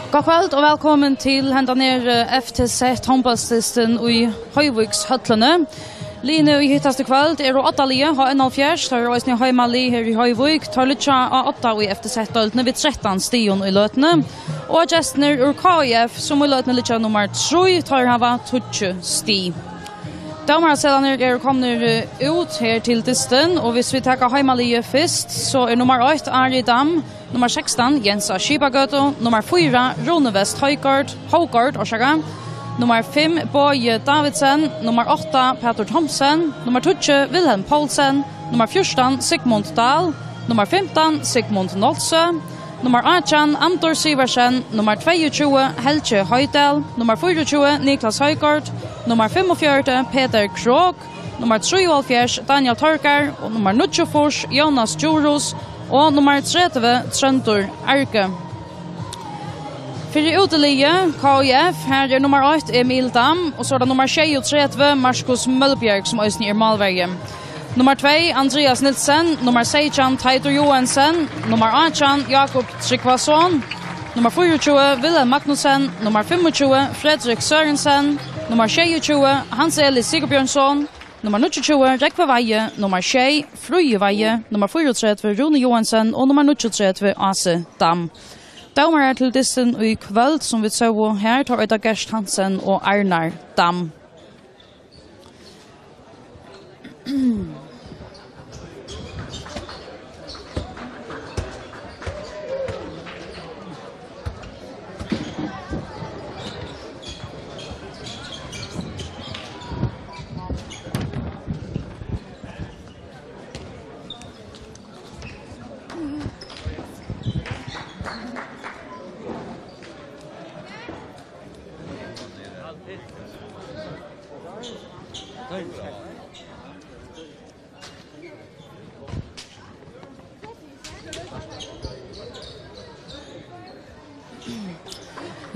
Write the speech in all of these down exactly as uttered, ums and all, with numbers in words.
Gott kvøld og vælkomin til hendan her, eh, F T Z hondbóltsdystin í Hoyvíkshøllini. Liðini, ið hittast í kvøld, eru Oddaliðið, H einoghálvfjerðs, teir eru eisini heimalið her í Hoyvík. Teir liggja á odda í F T Z-deildini við trettan stigum í løtuni. Og gestirnir úr K I F, sum í løtuni liggja nummar trý, teir hava tíggju stig. Dómaraseðlarnir eru komnir, eh, út her til dystin, og hvis vit taka heimaliðið fyrst, so er nummar eitt Ari Dam, nummar sekstan Jens á Skipagøtu, nummar fýra Rúni Westh Højgaard, Højgaard, orsaka, nummar fimm Bogi Davidsen, nummar átta Pætur Thomsen, nummar tíggju Wilhelm Poulsen, nummar fjúrtan Sigmund Dahl, nummar fimtan Sigmund Nolsøe, nummar átjan Andor Sivertsen, nummar tveyogtjúgu Helgi Højdahl, nummar fýraogtjúgu Niklas Højgaard, nummar fimmogfjøruti Peter Krogh, nummar trýoghálvfjerðs Daniel Torgar og nummar níggjuogfýrs Jonas Djurhuus og nummar tretivu Tróndur Arge. Fyri útiliðið K I F, her er nummar eitt Emil Dam, og so er tað nummar sjeyogtretivu Markus Mølbjerg, sum eisini er málverji. Nummar tvey Andreas Nielsen, nummar seytjan Teitur Joensen, nummar átjan Jakob Tryggvason, nummar fýraogtjúgu Wilhelm Magnussen, nummar fimmogtjúgu Fredrik Sørensen, nummar sjeyogtjúgu Hans Eli Sigurbjørnsson, nummar níggjuogtjúgu Rógvi Weihe, nummar sjey Fríði Weihe, nummar fýraogtretivu Rúni Joensen og nummar níggjuogtretivu Ási Dam. Dómarar til dystin í kvøld, sum vit sóu her, teir eita Gert Hansen og Arnar Dam.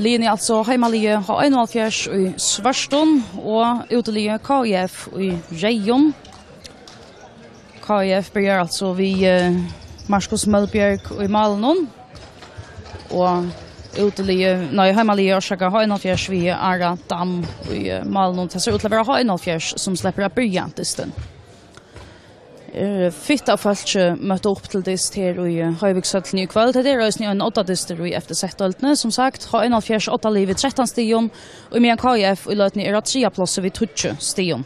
Liðini, altso heimaliðið H einoghálvfjerðs í svørtum og útiliðið K I F í reyðum. K I F byrjar altso við, eh, Markus Mølbjerg í málinum. Og útiliðið, nei, heimaliðið, orsaka, H einoghálvfjerðs við Ara Dam í, eh, málinum. Tað sær út til at vera H einoghálvfjerðs, sum sleppur at byrja dystin. Er fitt av fólki møtt upp til dyst her í, eh, Hoyvíkshøllini í kvøld. Hetta er eisini ein oddadystur í F T Z-deildini. Sum sagt, H einoghálvfjerðs oddalið við trettan stigum, og meðan K I F í løtuni er á triðja plássi við tíggju stigum.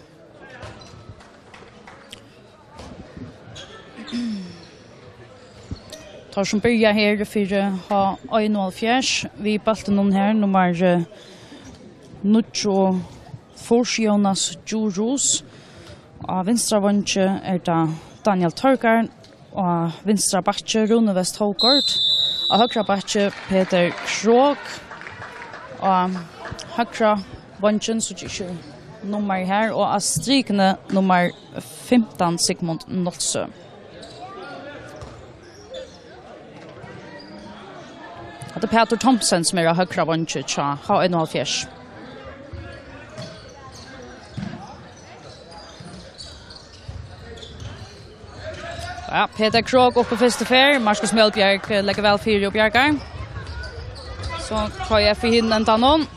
Teir sum byrja her fyri H einoghálvfjerðs við bóltinum her, nummar, eh, níggjuogfýrs, Jonas Djurhuus. Á vinstra vangi er tað Daniel Torgar, á vinstra bakki Rúni Westh Højgaard, á høgra bakki Peter Krogh, á høgra vangin, síggi ikki nummarið her, og á strikuni nummar fimtan Sigmund Nolsøe. Hatta er Pætur Thomsen, sum er á høgra vangi hjá H einoghálvfjerðs. Ja, Peter Krogh uppi fyrstu ferð. Markus Mølbjerg, eh, leggur væl fyri og bjargar. So K I F í hinum endanum.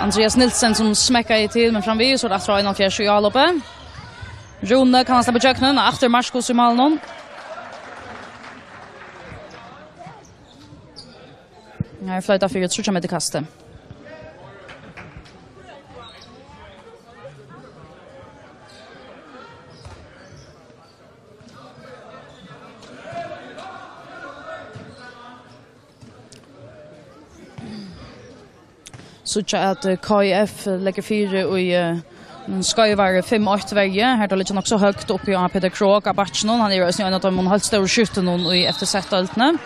Andreas Nielsen sum smekkaði til, men framvegis, so er tað aftur á einoghálvfjerðs í álopið. Rúni, kann hann sleppa ígjøgnum? Aftur Markus í málinum. Her er floytað fyri tríggja metra kasti. Síggja at, eh, K I F leggur fyri í, eh, ein skeivari fimm eitt verju. Her tá liggja nokk so høgt uppi á Peter Krogh á bakkinum. Hann er eisini ein av teimum heilt stóru skyttunum í F T Z-deildini.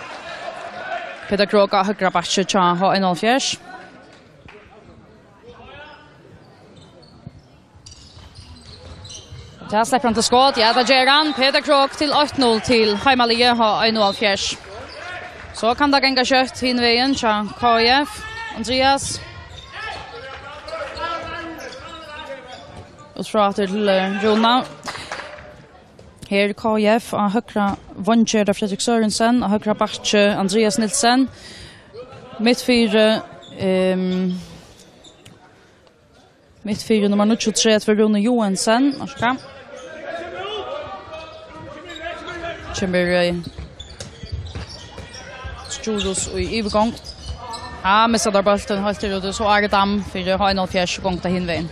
Peter Krogh á høgra bakki hjá H einoghálvfjerðs. Og tað sleppur hann til skot. Ja, tað ger hann. Peter Krogh til eitt null til heimaliðið H einoghálvfjerðs. So kann tað ganga skjótt hin vegin hjá K I F. Andreas. Og so aftur til, eh, Rúna. Her K I F á høgra Vongera Fredrik Sørensen, á høgra bakki Andreas Nielsen. Mitt fyri, ehm, mitt fyri nummar níggjuogtretivu, Rúni Joensen. Norska. Kemur, eh, Djurhuus í yvirgongd. Ja, missa teir bóltin heilt til úti, so Ari Dam fyri H einoghálvfjerðs, gongd hin vegin.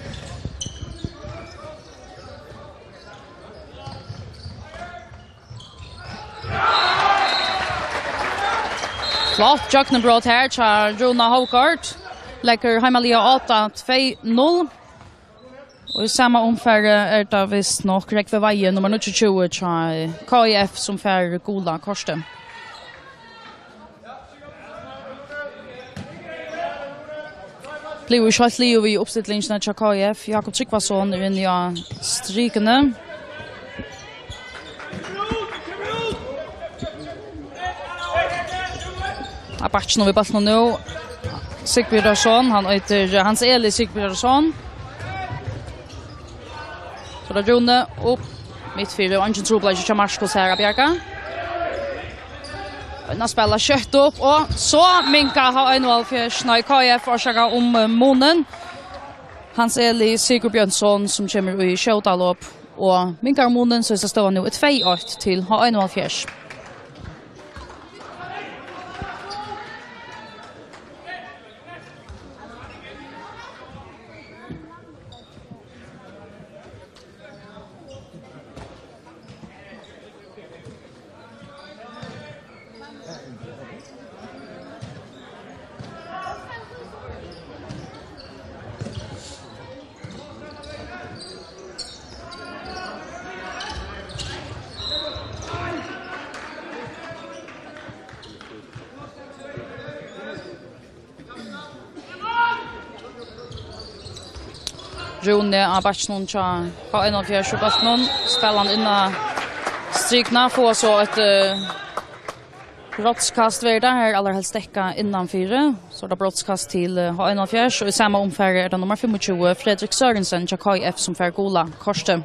Flott gjøgnumbrot her hjá Rúna Hovgaard. Leggur heimaliðið á átta tvey null. Og í sama umfari er tað vist nokk Rógvi Weihe, nummar níggjuogtjúgu hjá K I F, sum fær gula kortið. Blívur ikki heilt liðugur við uppstillingina hjá K I F. Jakob Tryggvason er inni á strikuni. Á bakkinum við bóltinum nú. Sigurðarson, hann eitur Hans Eli Sigurðarson. So er tað Rúni upp mitt fyri, og eingin trupulleiki hjá Markus her at bjarga. Reyna at spæla skjótt upp, og so minkar H einoghálvfjerðs, nei, K I F orsakar um, eh, munin. Hans Eli Sigurbjørnsson, sum kemur í skjótalop og minkar munin, so er støðan nú tvey eitt til H einoghálvfjerðs. Rúni á bakkinum hjá H einoghálvfjerðs og bóltinum. Spælir hann inn á strikuna, fáa so eitt, eh, brotskast verður tað. Her er allarhelst dekkað innanfyri. So er tað brotskast til, eh, H einoghálvfjerðs, og í sama umfari er tað nummar fimmogtjúgu, Fredrik Sørensen hjá K I F, sum fær gula kortið.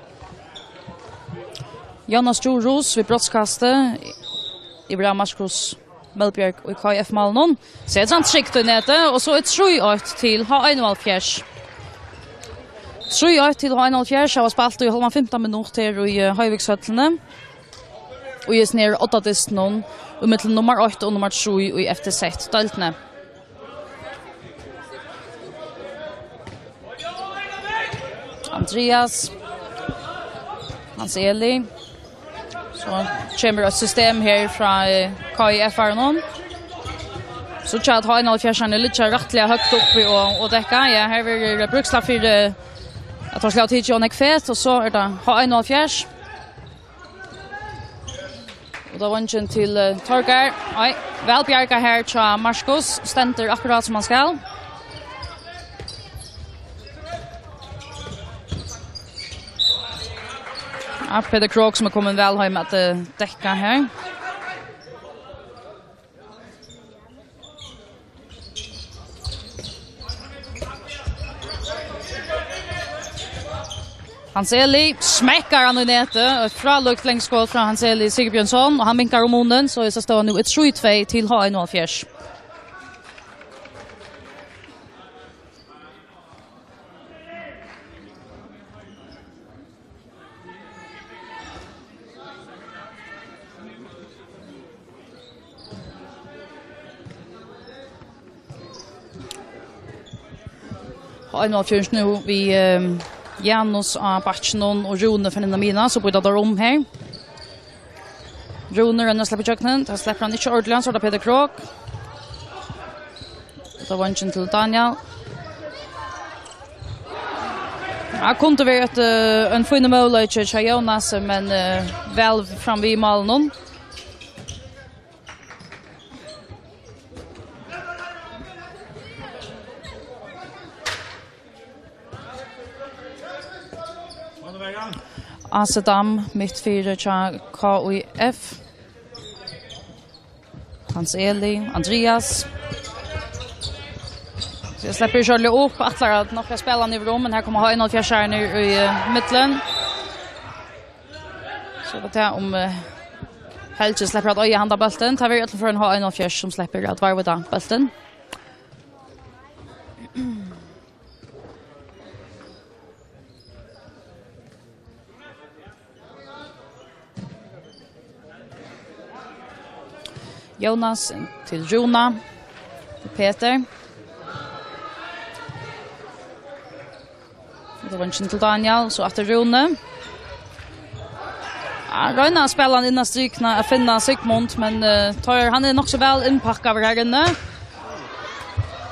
Jonas Djurhuus við brotskasti yvir av Markus Melbjerg í K I F-málinum. Setir hann trygt í netið, og so er trý eitt til H einoghálvfjerðs. Trý eitt til H einoghálvfjerðs, hava spælt í hálvan fimtan minutt her í, eh, Hoyvíkshøllini. Og í hesum her oddadystinum, í millum nummar eitt og nummar trý í F T Z-deildini. Andreas. Hans Eli. So kemur eitt system her frá, eh, K I F-arunum. So tjá at H einoghálvfjerðsarnir liggja rættiliga høgt uppi og, og dekka. Ja, her verður brúkst fyri, eh, at teir skulu hava tikið ov nógv fet, og so er tað H einoghálvfjerðs. Og tað er vongin til, eh, Torgeir. Nei, væl bjargað her hjá Markus. Stendur akkurát sum hann skal. Ja, Peter Krogh, sum er komin væl heim at, eh, dekka her. Hans Eli smekkar hann í netið. Eitt frálíkt langskot frá Hans Eli Sigurbjørnsson, og hann minkar um munin, so er støðan nú trý tvey til H einoghálvfjerðs. H einoghálvfjerðs nú við, ehm, Janus á bakkinum og Rúni fer inn á miðjuna, so býta teir um her. Rúni roynir at sleppa ígjøgnum, tað sleppur hann ikki ordiliga, so er tað Peter Krogh. Tað var eingin til Daniel. Ja, kundi verið eitt, eh, ein fínur møguleiki hjá Jónasi, men, eh, væl fram við málinum. Asedam mitt fyri hjá K I F. Hans Eli, Andreas. So sleppur ikki ordiliga upp, ætlar at nokk at spæla hann yvir um, men her koma H einoghálvfjerðsarnir í, eh, millum. So er tað um, eh, Helgi sleppur at eiga handa bóltin. Tað verður øll fyri ein H einoghálvfjerðs, sum sleppur at varðveita bóltin. Jónas til Rúna. Petur. Tað var ikki til Daniel, so aftur Rúni. Ja, royna at spæla hann inn á strikuna at finna Sigmund, men uh, tar, hann er nokk so væl innpakkaður her inni.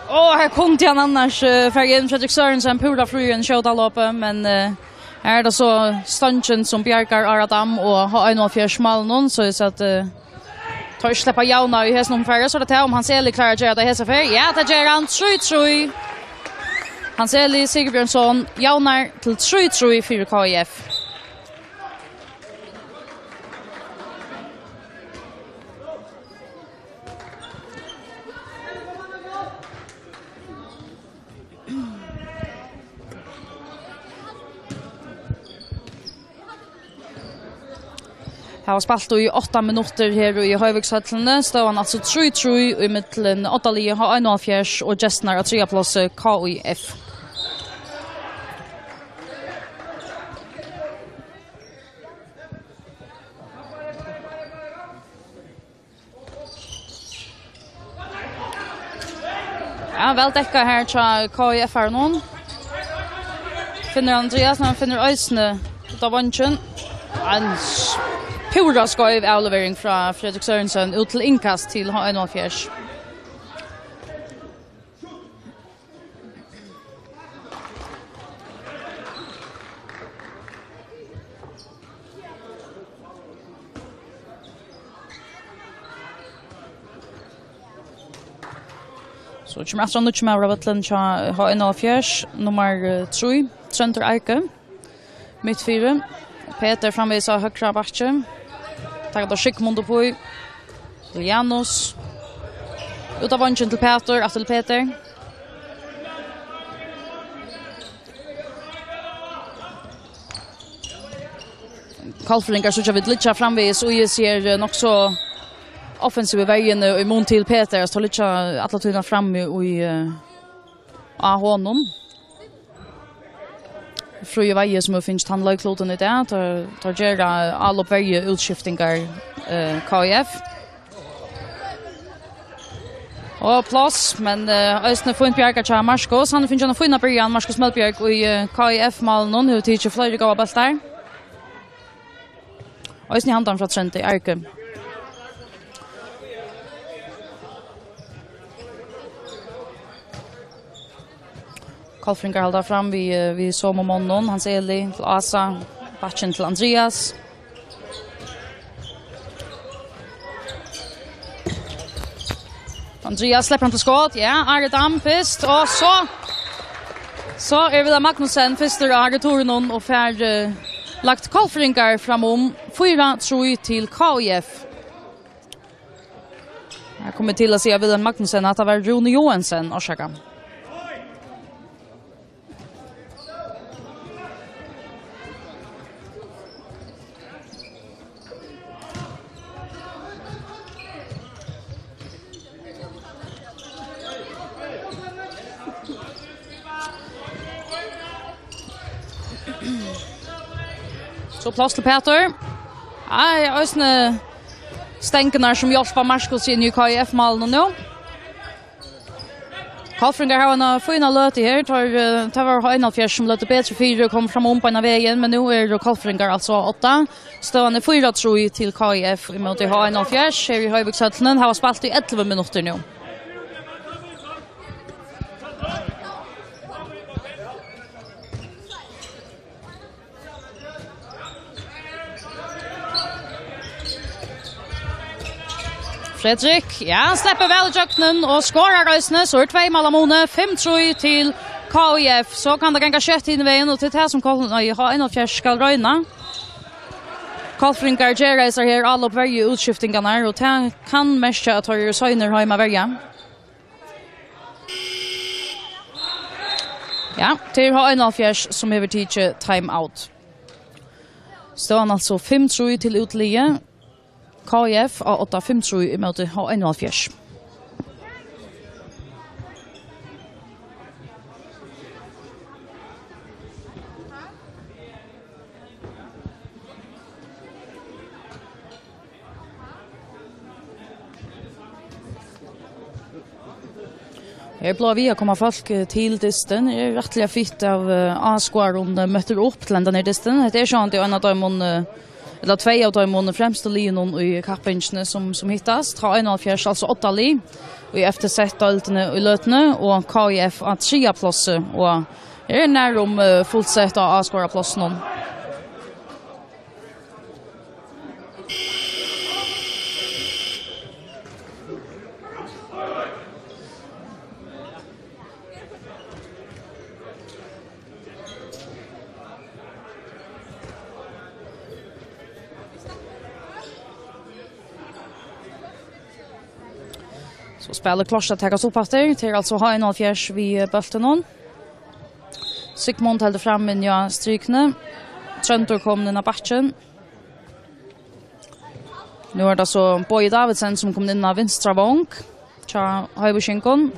Og her kundi hann annars uh, fara inn, Fredrik Sørensen, pura frí í ein skjóta lopi, men uh, her er tað so stongin sum bjargar Aradam og H einoghálvfjerðs málinum, so eg sá at uh, Teir sleppa javnar í hesum umfari, so er tað tað, um Hans Eli klárar at gera tað hesa ferð. Ja, tað ger hann. Trý trý. Hans Eli Sigurbjørnsson javnar til trý trý fyri K I F. Hava spælt í átta minuttir her í Hoyvíkshøllini. Støðan altso trý trý í millum Oddaliðið H einoghálvfjerðs og gestirnar á triðja plássi K I F. Ja, væl dekkað her hjá K I F-arunum. Finnur Andreas, men hann finnur eisini út av vongin. Ein s-, púra skeiv avlevering frá Fredrik Sørensen út til innkast til H einoghálvfjerðs. So kemur aftur ein nýggj maður á vøllin hjá H einoghálvfjerðs, nummar, eh, trý, Tróndur Eike. Mitt fyri. Petur framvegis á høgra bakki. Taka teir Sigmund upp í. Til Janus. Út av vongin til Petur, aftur til Petur. Hvalvíkingar síggja vit liggja framvegis og eg sær, eh, nokk so offensiv í verjuni í mun til Petur, so liggja alla tíðina frammi í, eh, á honum. Fríði Weihe, sum hevur fingið tann leiklutin í dag, teir, teir gera álop verju útskiftingar, eh, K I F. Og pláss, men eh, eisini fínt bjargað hjá Markus. Hann hevur fingið eina fína byrjan, Markus Melbjørg í eh, K I F-málinum, hevur tikið fleiri góðar bóltar. Eisini handan frá Tróndi Eike. Hvalvíkingar halda fram við, eh, við somu monnum. Hans Eli til Asa, bakkin til Andreas. Andreas sleppur hann til skot, ja, Ari Dam fyrst, og so, so er Wilhelm Magnussen fyrstur á returinum og fær uh, lagt Hvalvíkingar fram um fýra trý til K I F. Her kom eg til at siga Wilhelm Magnussen, at tað var Rúni Joensen, orsaka. So pláss til Petur. Ei, eisini stengurnar sum hjálpa Markus inn í K I F-málinum nú. Hvalvíkingar hava eina fína løtu her. Teir, eh, tað var H einoghálvfjerðs sum løgdu betri fyri og kom fram um beinan vegin, men nú eru Hvalvíkingar altso á odda. Støðan er fýra trý til K I F ímóti H einoghálvfjerðs her í Hoyvíkshøllini. Hava spælt í ellivu minuttir nú. Fredrik, ja, sleppur væl ígjøgnum og skorar eisini, so er tvey mál á muni, fimm trý til K I F. So kann tað ganga skjótt hin vegin, og til tað sum Kol-, nei, H einoghálvfjerðs skal royna. Hvalvíkingar gera hesar her álop verju útskiftingarnar, og tað kann merkja, at teir eru seinir heim at verja. Ja, tað er H einoghálvfjerðs, sum hevur tikið time out. Støðan altso fimm trý til útliðið. K I F á odda fimm trý ímóti H einoghalvfjerðs. Her blívur við at koma fólk, eh, til dystin. Er rættiliga fitt av, eh, áskoðarum, eh, møttur upp til hendan her dystin. Hetta er sjálvandi ein av teimum, eh, ella tvey av teimum fremstu liðunum í kappingini sum, sum hittast. H einoghalvfjerðs, altso odda lið, í F T Z-deildini í løtuni, og K I F á triðja plássi, og er nærum, eh, fult sett á áskoðaraplássinum. So spælið klárt at takast upp aftur. Tað er altso H einoghalvfjerðs við bóltinum. Sigmund heldur fram inni á strikuni. Tróndur komin inn á bakkin. Nú er tað so Bogi Davidsen, sum komin inn á vinstra vong hjá Hoyvíkingum.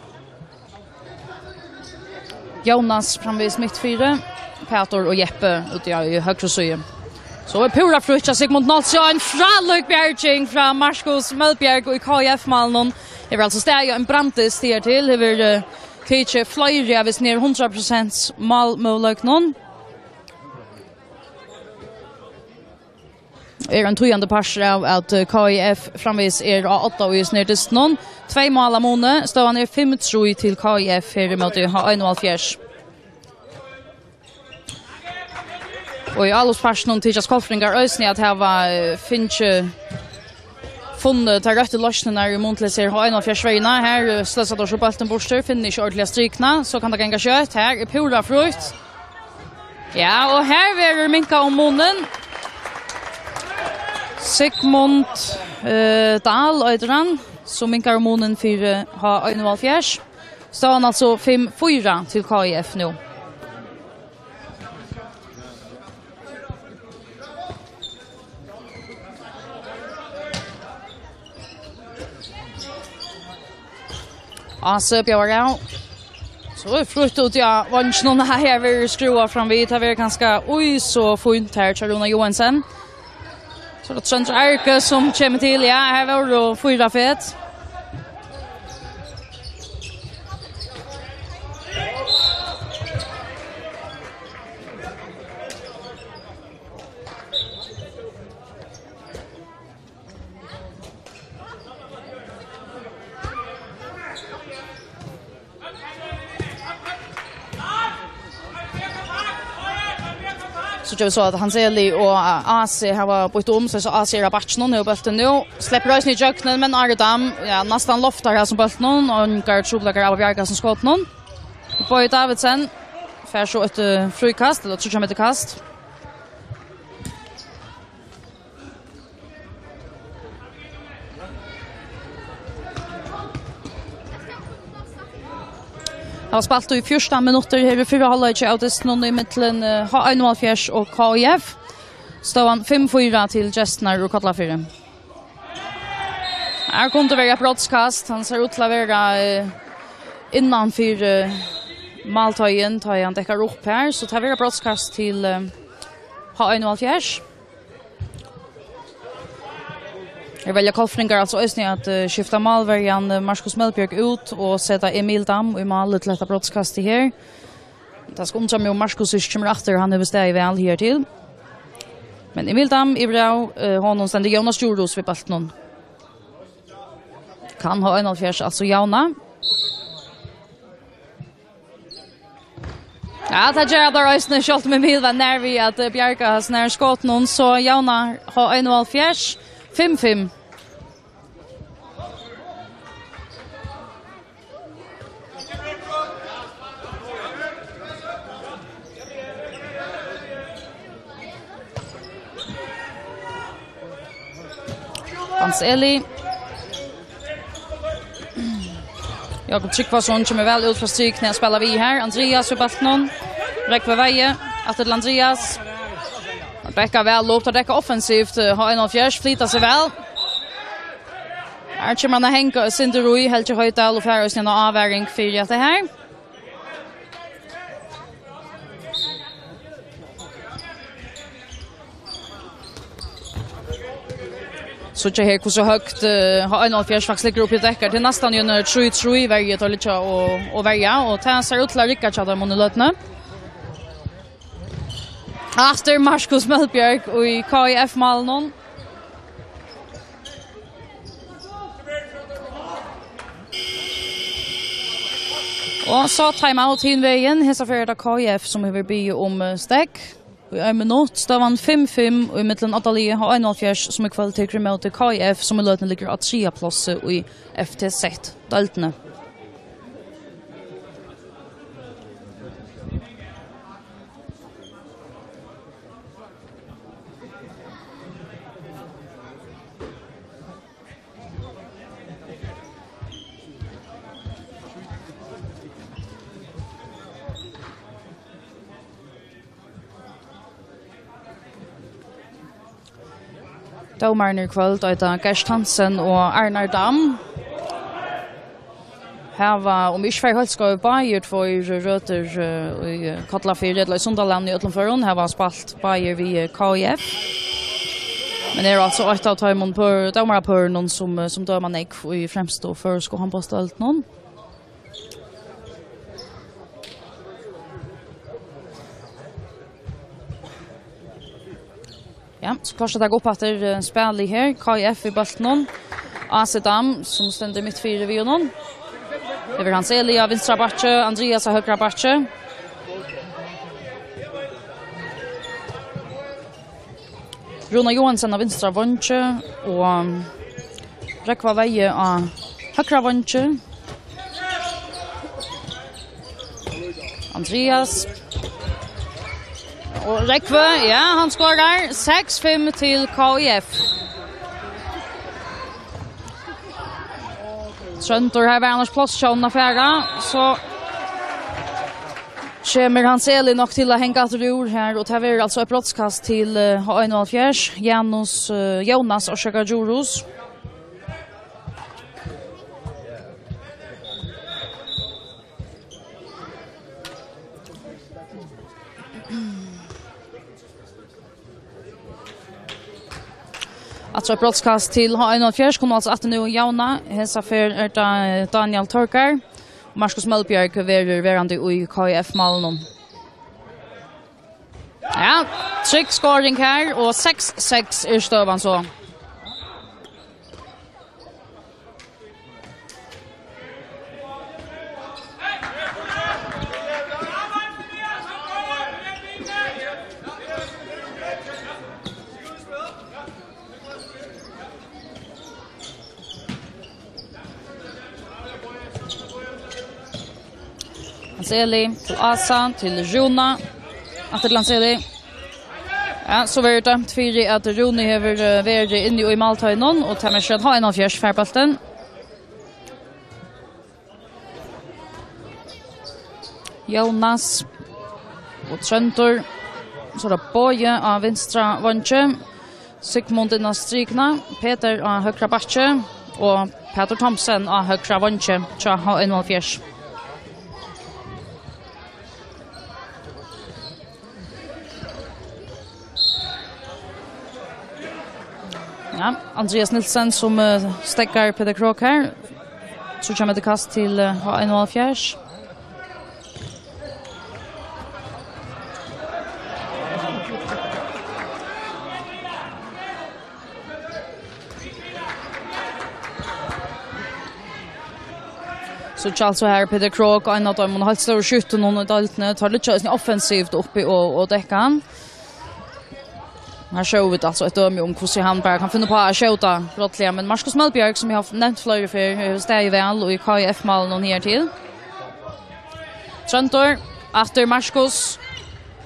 Jónas framvegis mitt fyri. Pætur og Jeppe úti á, í høgru síðu. So er púra frítt hjá Sigmund Nolsøe. Ein frálík bjarging frá Markus Mølbjerg í K I F-málinum. Hevur altso staðið ein branddyst higartil. Hevur, eh, tikið fleiri av hesum her hundrað prosent málmøguleikunum. Er ein týðandi partur av, at, eh, K I F framvegis er á odda í hesum her dystinum. Tvey mál av muni, støðan er fimm trý til K I F her ímóti H einoghalvfjerðs. Og í álopspartinum tykjast Kollfirðingar eisini at hava, eh, fingið, funnið tær røttu loysnirnar í mun til hesar H einoghalvfjerðs-verjuna. Her, eh, sløsa teir so bóltin burtur, finna ikki ordiliga strikuna, so kann tað ganga skjótt. Her er púra frítt. Ja, og her verður minkað um munin. Sigmund, eh, Dahl eitur hann, sum minkar um munin fyri H einoghalvfjerðs. Støðan altso fimm fýra til K I F nú. Ási bjóðar av. So er flutt út, ja, vongin her verður skrúvað fram við. Tað verður kanska, oj, so fínt her hjá Rúna Joensen. So er tað Tróndur Arke sum kemur til. Ja, her vóru fýra fet. So gera vit so at Hans Eli og Ási hava býtt um, so, so Ási er á bakkinum, hevur bóltin nú. Sleppur eisini ígjøgnum, men Ari Dam, ja, næstan loftar hasum bóltinum, og ongar trupulleikar av at bjarga hasum skotinum. Bogi Davidsen fær so eitt, eh, fríkast, ella tríggjar metra kast. Hava spælt í fjúrtan minuttir her í fyrra hálvleiki av dystinum í millum, eh, H einoghalvfjerðs og K I F. Støðan fimm fýra til gestirnar úr Kollafirði. Her kundi verið eitt brotskast. Hann sær út til at vera, eh, innan fyri, eh, málteigin, tá hann dekkar upp her. So tað verður brotskast til, eh, H einoghalvfjerðs. Her velja Kollfirðingar altso eisini at, eh, skifta málverjan, eh, Markus Melbjørg út og seta Emil Dam í málið til hetta brotskastið her. Tað skal undra meg um Markus ikki kemur aftur, hann hevur staðið væl higartil. Men Emil Dam yvir av, eh, honum stendur Jónas Djurhuus við bóltinum. Kann H einoghalvfjerðs altso javna. Ja, tað gera teir eisini, sjálvt um Emil var nær við at, eh, bjarga hasum her skotinum, so javnar H einoghalvfjerðs fimm fimm. Hans Eli. Jakob Tryggvason kemur væl út frá strikuni at spæla við her. Andreas við bóltinum. Rógvi Weihe. Aftur til Andreas. Teir dekka væl upp, teir dekka offensivt, eh, H einoghalvfjerðs, flyta seg væl. Her kemur hann at hanga eitt sindur í, Helgi Hoydal, og fær eisini eina ávaring fyri at tað her. Síggja her, hvussu høgt, eh, H einoghálvfjerðs faktiskt liggur uppi og dekkar. Tað er næstan í ein trý trý verju, teir liggja og, og verja, og tað sær út til at rigga hjá teimum í løtuni. Aftur Markus Mølbjørg í K I F-málinum. Og so timeout hin vegin. Hesa ferð er tað K I F, sum hevur biðið um, eh, steðg. Í ein minutt, staðan fimm fimm, og í millum oddaliðið H einoghálvfjerðs, sum í kvøld tekur ímóti K I F, sum í løtuni liggur á triðja plássi í F T Z-deildini. Dómararnir í kvøld eita Gert Hansen og Arnar Dam. Hava, um eg ikki fari heilt skeivt, báðir tveir røtur, eh, í Kollafirði, ella í Sundalandi í øllum førum, hava spælt báðir við, eh, K I F. Men eru altso eitt av teimum pør-, dómarapørunum, sum, eh, sum døma nógv í fremstu føroysku hondbóltsdeildunum. Ja, so klárt at taka upp aftur, eh, spælið her. K I F við bóltinum. Asi Dam, sum stendur mitt fyri við honum. Yvir Hans Eli á vinstra bakki, Andreas á høgra bakki. Rúna Johansen á vinstra veingi og Rógva Weihe á høgra veingi. Andreas. Og Rógvi, ja, hann skorar. Seks fimm til K I F. Tróndur, her var annars pláss hjá honum at fara, so kemur Hans Eli nokk til at hanga aftur úr her, og tað verður altso eitt brotskast til, eh, H einoghálvfjerðs. Janus, eh, Jónas, orsaka, Djurhuus. Aftur eitt brotskast til H einoghálvfjerðs, kunnu altso aftur nú javna. Hesa ferð er tað, eh, Daniel Torkar. Markus Mølbjørg verður verandi í K I F-málinum. Ja, trygg skoring her, og seks seks er støðan so. Hans Eli til Asa, til Rúna. Aftur til Hans Eli. Ja, so verður dømt fyri at Rúni hevur, eh, verið inni í málteiginum, og tað merkir at H einoghálvfjerðs fær bóltin. Jónas og Tróndur. So er tað Bogi á vinstra veingi. Sigmund inn á strikuna. Peter á høgra bakki. Og Peter Thomsen á høgra veingi hjá H einoghálvfjerðs. Ja, Andreas Nielsen, sum, eh, steðgar Peter Krok her. So kemur tað kast til, eh, H einoghálvfjerðs. So altso her Peter Krok, ein av teimum heilt stóru skyttunum í deildini. Teir liggja eisini offensivt uppi og, og dekka hann. Her sóu vit altso eitt dømi um, hvussu hann bara kann finna upp á at skjóta brádliga. Men Markus Mølbjørg, sum eg havi nevnt fleiri ferð, hevur staðið væl í K I F-málinum higartil. Tróndur, aftur Markus.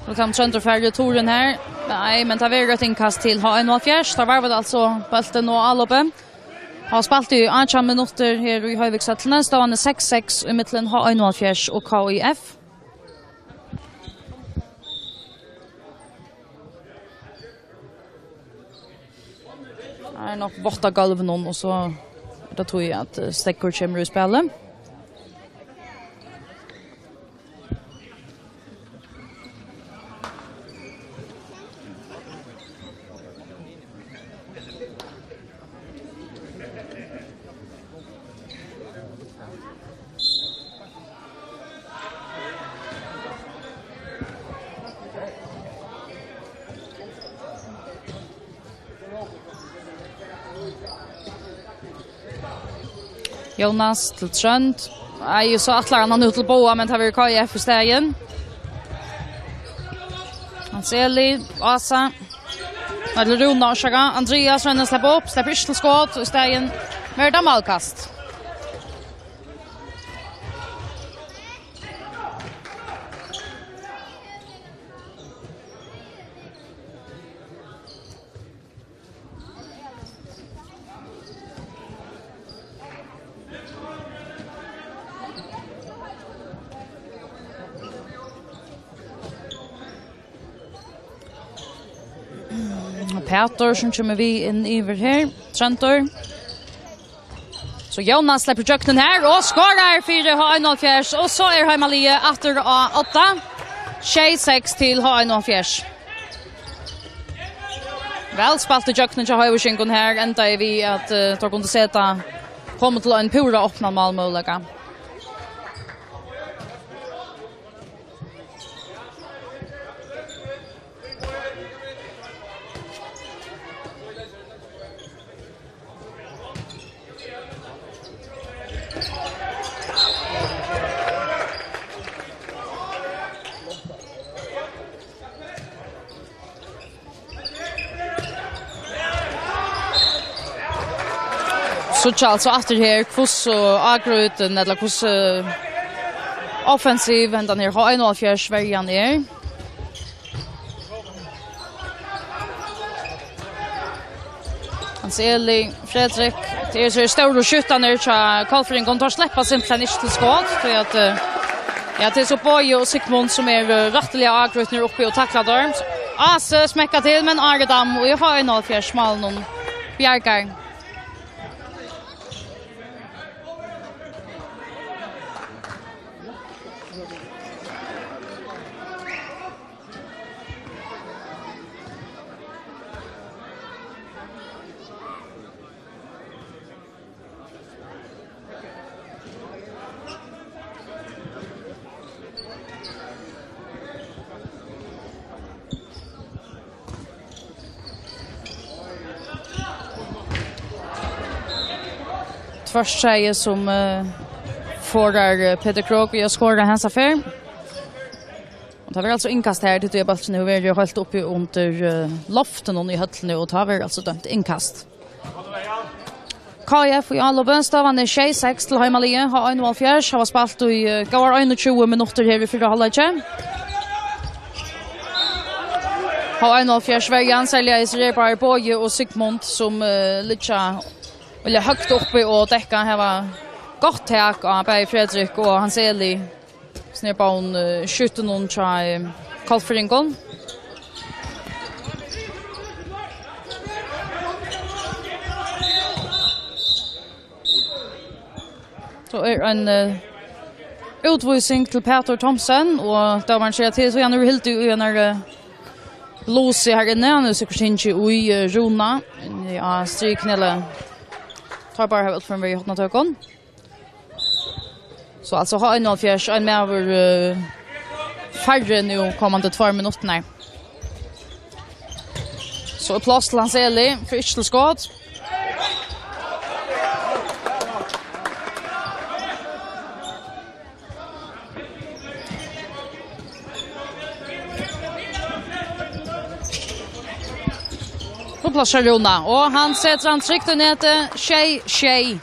Nú kann Tróndur fara returin her. Nei, men tað verður eitt innkast til H einoghálvfjerðs. Teir varva altso bóltin og álopið. Hava spælt í átjan minuttir her í Hoyvíkshøllini. Staðan er seks seks ímillum H einoghálvfjerðs og K I F. Her er nokk vátt á gólvinum, og so Tað tí at, eh, steðgur kemur í spælið. Jónas til Trónd. Nei, so ætlar hann nú til Boga, men tað verður K I F í staðin. Hans Eli, Asa. Nei, til Rúna, orsaka. Andreas roynir at sleppa upp, sleppur ikki til skot, og í staðin verður tað málkast. Pætur, sum kemur við inn yvir her. Tróndur. So Jónas sleppur gjøgnum her og skorar fyri H einoghálvfjerðs, og so er heimaliðið aftur á odda. Sjey seks til H einoghálvfjerðs. Væl spælt í gjøgnum hjá Hoyvíkingum her, endaði við at, eh, teir kundu seta, koma til ein púra opnan málmøguleika. Síggja altso aftur her, hvussu ágrýtin, ella hvussu offensiv hendan her H einoghálvfjerðs verjan er. Hans Eli, Fredrik, tað eru so stóru skyttarnir hjá Kollfirðingum, teir sleppa simpelthen ikki til skot, tí at, eh, ja, tað er so Bogi og Sigmund sum eru, eh, rættiliga ágrýtnir uppi og takla teir. Ase smekkar til, men Ari Dam og H einoghálvfjerðs málinum bjargar. Tvørstreiðið sum, eh, forðar, eh, Petur Krok við at skora hesa ferð. Og tað verður altso innkast her, tí at bólturin hevur verið heilt uppi undir, eh, loftinum í høllini, og tað verður altso dømt innkast. K I F í álopið, staðan er sjey seks til heimaliðið. H einoghálvfjerðs hava spælt í, eh, góðar einogtjúgu minuttir her í fyrra hálvleiki. H einoghálvfjerðs verjan, serliga hesir her báðir Bogi og Sigmund, sum, eh, liggja, ella høgt uppi og dekka, hava gott tak á bæði Fredrik og Hans Eli. Snýr báðum, eh, skyttunum hjá, eh, Kollfirðingum. So er ein, eh, útvísing til Pætur Thomsen, og dómarin sigur, at tað er so hann hevur hildið í ein, eh, lús her inni. Hann hevur sikkurt hingið í, eh, Rúna, inni á strikneli. Teir báðir hava útferðin verið í hornatøkum. So altso H einoghálvfjerðs, ein maður, eh, færri nú komandi tveir minuttirnar. So er pláss til Hans Eli, fer ikki til skot. So pláss til Rúna, og hann setir hann trygt í netið, sjey sjey.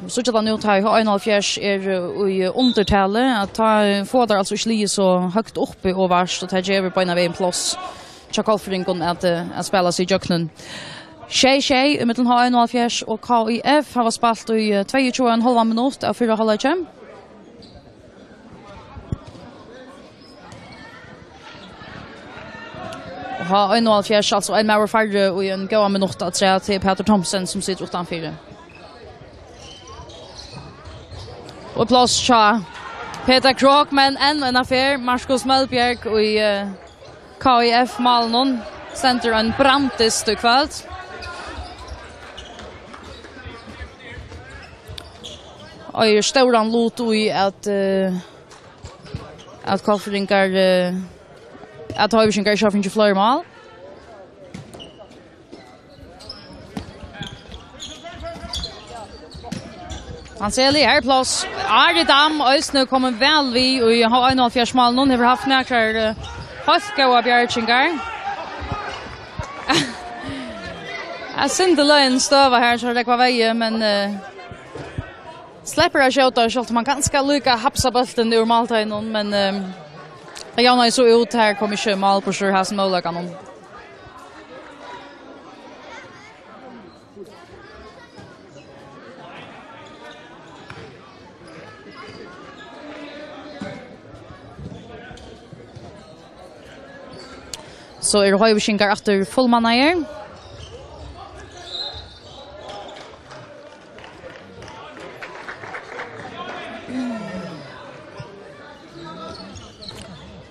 Síggja tað nú, tá ið H einoghálvfjerðs er, eh, í undirtali, at tá, eh, fáa teir altso ikki ligið so høgt uppi og vart, og tað gevur beinanvegin pláss hjá Kollfirðingum at, eh, at spæla seg ígjøgnum. Sjey sjey ímillum H einoghálvfjerðs og K I F hava spælt í, eh, tveyogtjúgu og ein hálvan minutt av fyrra hálvleiki. Og H einoghalvfjerðs, altso ein maður færri og ein góðan minutt afturat, til Petur Thomsen, sum situr uttanfyri. Og pláss hjá Peter Krogh, men enn ein ferð Markus Mølbjerg í, eh, K I F-málinum. Stendur ein branddyst í kvøld. Og eigur stóran lut í at, eh, at Kollfirðingar, eh, at Hoyvíkingar ikki hava fingið fleiri mál. Hans Eli, her er pláss. Ari Dam, eisini komin væl við í H einoghalvfjerðs-málinum. Hevur havt nakrar, eh, heilt góðar bjargingar. Eg synti løgin støva her, so Rógva Veiga, men, eh, sleppur at skjóta, sjálvt um hann kanska líka hapsar bóltin úr málteiginum, men, eh, hann javnaði so út, her kom ikki mál burtur úr hasum møguleikanum. So eru Hoyvíkingar aftur fullmannaðir.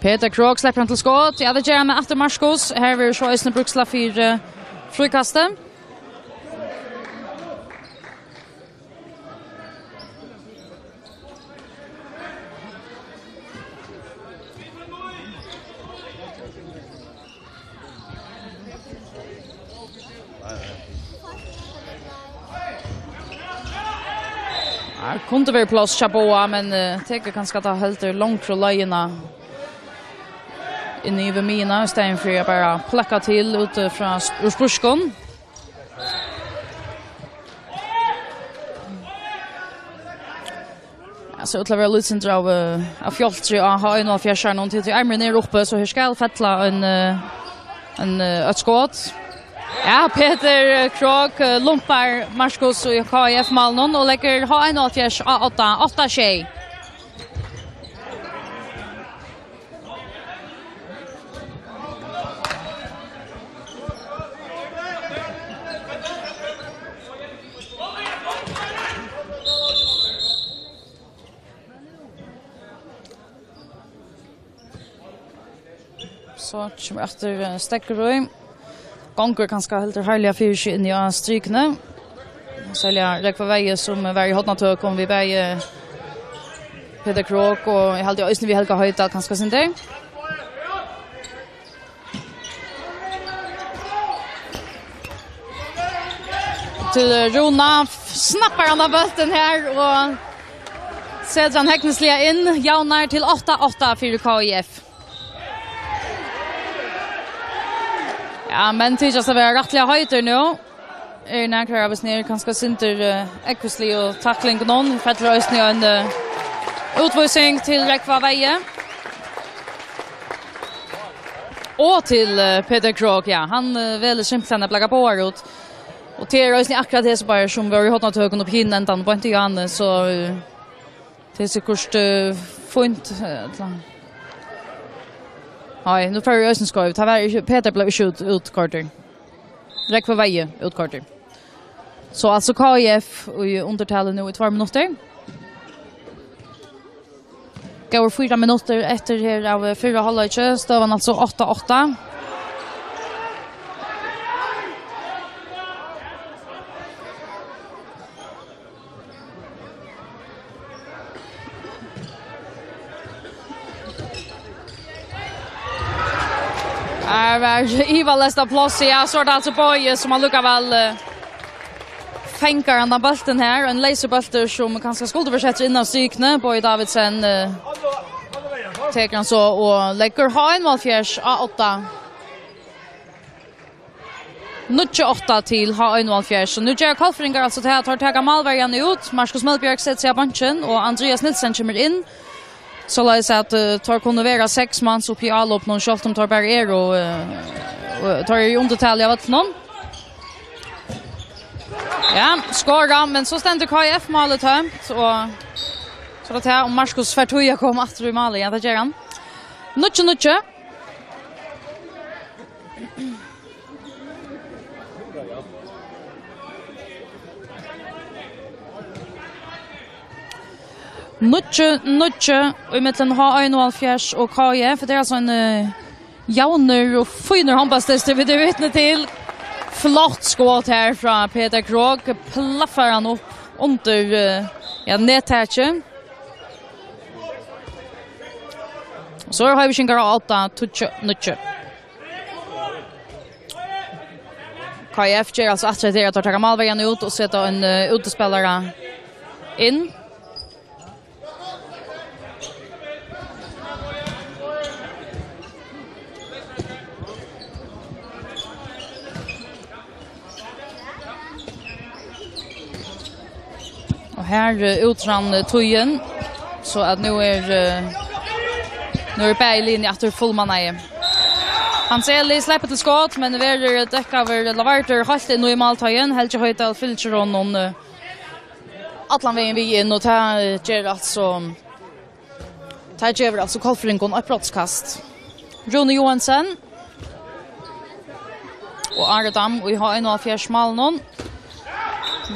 Peter Krogh sleppur hann til skot. Ja, tað ger hann, men aftur Markus. Her verður so eisini brúkt fyri, eh, fríkastið. Her kundi verið pláss hjá Boga, men, eh, tekur kanska ta heldur longru leiðina inn yvir miðjuna, í staðin fyri at bara pløkka til úti frá, úr spískum. Ja, so út til at vera lítið sindur av, eh, av fjáltri á H einoghalvfjerðs her nú, tí, tí armurin er uppi, so her skal fella ein, eh, ein, eh, eitt skot. Ja, Peter Krogh, eh, lumpar Markus í K I F-málinum og leggur H einoghalvfjerðs á odda, átta sjey. So kemur aftur, eh, Steðgur í. Gongur kanska heldur harðliga fyri seg inni á strikuni. Serliga Rógvi Veiga, sum var í hornatøkum við bæði Peter Krogh og eg haldi eisini við Helga Hoydal, kanska sindur. Til Rúna, snappar hann av bóltin her og setir hann hegnisliga inn. Javnar til átta átta fyri K I F. Ja, menn tykjast at vera rættiliga heitir nú. Er nakrar av oss nær kanska sindur, eh, ógvuslig og takling nú. Fellur eisini ein, eh, útvísing til Rógva Veiga. Og til, eh, Peter Krogh, ja. Hann, eh, velur simpelthen at blaka báðar út. Og tað er eisini akkurát hesi báðir, sum vóru í hornatøkum uppi hinum endanum, beint í áðni, so, eh, tað er sikkurt, eh, fínt, eh, ella. Nei, nú fór eg eisini skeivt. Tað var ikki, Peter bleiv ikki út-, útkoyrdur. Rógvi Veiga útkoyrdur. So altso K I F í undirtali nú í tveir minuttir. Góðar fýra minuttir eftir her av fyrra hálvleiki. Støðan altso átta átta. Her var ivaleyst pláss, ja, so er tað altso Bogi sum allíkavæl, eh, fangar handan bóltin her, ein leysur bóltur sum kanska skuldi verið settur inn á strikuni. Bogi Davidsen, eh, tekur hann so og leggur H einoghalvfjerðs á odda. Níggju átta til H einoghalvfjerðs. Og nú gera Kollfirðingar altso tað, at teir taka málverjan út. Markus Melbjørg setir seg á beinkin, og Andrias Nielsen kemur inn. Soleiðis at, eh, teir kunnu vera seks mans uppi í álopinum, sjálvt um teir bara eru, eh, og teir eru í undirtali av øllum. Ja, skora, men so stendur K I F-málið tómt, og so er tað tað, um Markus fær tíð at koma aftur í málið. Ja, tað ger hann. Níggju níggju. Níggju níggju í millum H einoghálvfjerðs og K I F. Tað er altso ein, eh, javnur og fínur hondbóltsdystur, vit eru vitni til. Flott skot her frá Peter Krogh. Plaffar hann upp undir, eh, ja, nettakið. Og so er Hoyvíkingar á odda, tíggju níggju. K I F ger altso aftur eftir at teir taka málverjan út og seta ein, eh, útispælara inn. Og her, eh, útrann, eh, tíðin, so at nú er, eh, nú er bæði liðini aftur fullmannaði. Hans Eli sleppur til skot, men verður dekkaður, ella vardur heilt inn í málteigin. Helgi Hoydal fylgir honum, eh, allan vegin við inn, og tað, eh, ger altso, tað gevur altso Kollfirðingum eitt brotskast. Rúni Joensen og Ari Dam í H einoghálvfjerðs málinum.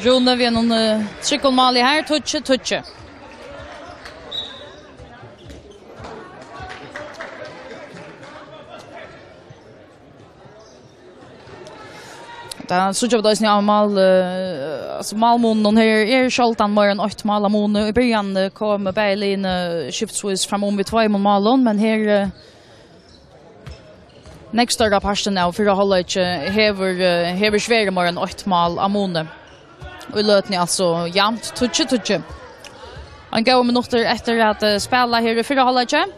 Rúni við einum, eh, tryggum máli her, tíggju tíggju. Tað síggja vit eisini av mál, eh, altso málmunin. Her er sjáldan meira enn eitt mál á muni. Í byrjan, eh, kom bæði liðini skiftisvís fram um við tveimum málum, men her, eh, nógv størra partin av fyrra hálvleiki hevur, eh, hevur ikki verið meira enn eitt mál á muni. Og í løtuni altso javnt, tíggju tíggju. Ein góður minuttur eftir at, eh, spæla her í fyrra hálvleiki.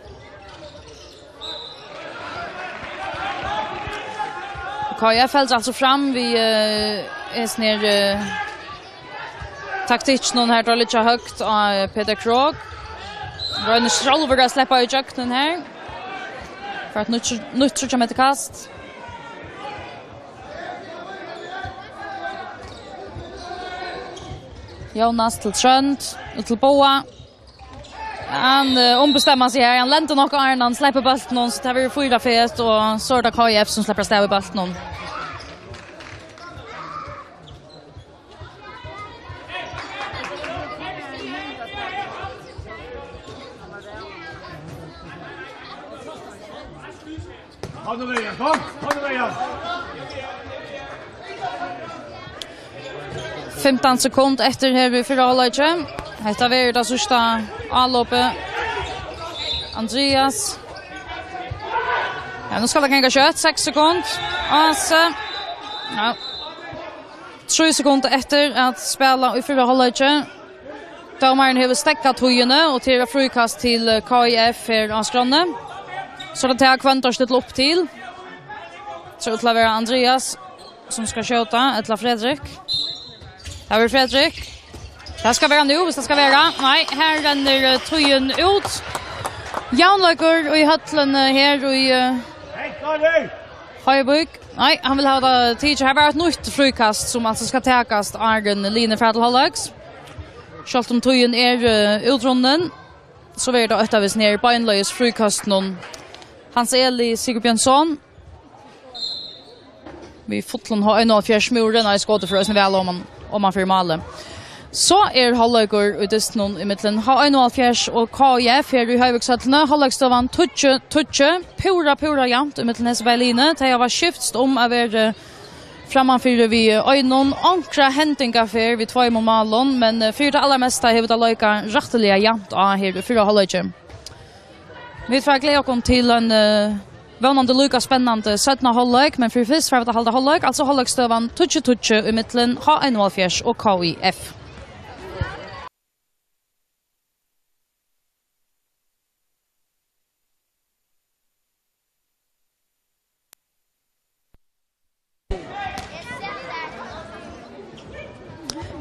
K I F heldur altso fram við, eh, hesin her, eh, taktikkinum her, tá liggja høgt á, eh, Peter Krogh. Roynir sjálvur at sleppa í gjøgnum her. Fær eitt nýtt, nýtt tríggja metra kast. Jónas til Trónd, út til Boga. Hann, eh, ombestemmir seg her. Hann lendir nokk áðrenn hann sleppur bóltin, so tað verður fýra fet, og so er tað K I F sum sleppur avstað við bóltin. Kom nú, William, kom! Kom nú, William! Fimtan sekund eftir her í fyrra hálvleiki. Hetta verður tað síðsta álopið. Andreas. Ja, nú skal tað ganga skjótt. Seks sekund. Ase. Ja. Trý sekund eftir at spæla í fyrra hálvleiki. Dómarin hevur steðgað tíðini, og tað er fríkast til, eh, K I F her á skránni. So er tað tað, hvønn teir stilla upp til. So út til at vera Andreas, sum skal skjóta, ella Fredrik. Tað verður Fredrik. Tað skal vera nú, viss tað skal vera. Nei, her rennur, eh, tíðin út. Javnleikur í høllini her í, eh, Hoyvík. Nei, hann vil hava tað tikið. Her var eitt nýtt fríkast, sum altso skal takast áðrenn liðini fara til hálvleiks. Sjálvt um tíðin er, eh, útrunnin, so verður tað ógvuliga nær beinleiðis fríkastinum. Hans Eli Sigurbjørnsson. Við fullum H einoghálvfjerðs múri, nei, skotið fer eisini væl oman, oman fyri málið. So er hálvleikur í dystinum ímillum H einoghálvfjerðs og K I F her í Hoyvíkshøllini. Hálvleiksstøðan tíggju tíggju. Púra, púra javnt ímillum hesi bæði liðini. Tey hava skifst um at vera, eh, frammanfyri við einum. Onkra hendingaferð við tveimum málum, men, eh, fyri tað allarmesta hevur tað leikað rættiliga javnt á her í fyrra hálvleiki. Vit fara at gleða okkum til ein, eh, vónandi líka spennandi seinna hálvleik, men fyri fyrst fara vit at halda hálvleik, altso hálvleiksstøðan tíggju tíggju ímillum H einoghálvfjerðs og K I F.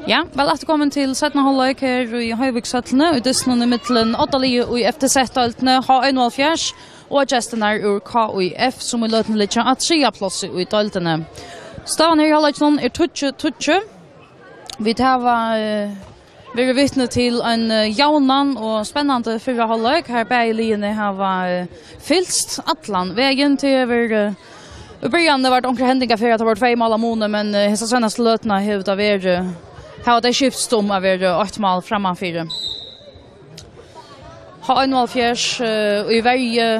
Ja, væl afturkomin til seinna hálvleik her í Hoyvíkshøllini, í dystinum ímillum oddaliðið í F T Z-deildini, H einoghálvfjerðs, og gestirnar úr K I F, sum í løtuni liggja á triðja plássi í deildini. Støðan her í hálvleikinum er tíggju tíggju. Vit hava, eh, verið vitni til ein, eh, javnan og spennandi fyrra hálvleik, har bæði liðini hava, eh, fylgst allan vegin. Tað hevur, eh, í byrjanini var tað onkrar hendingar fyri at tað vóru tvey mál á muni, men, eh, hesa seinastu løtuna hevur tað verið, eh, hava tey skifst um at vera eitt mál frammanfyri. H einoghálvfjerðs, eh, í verju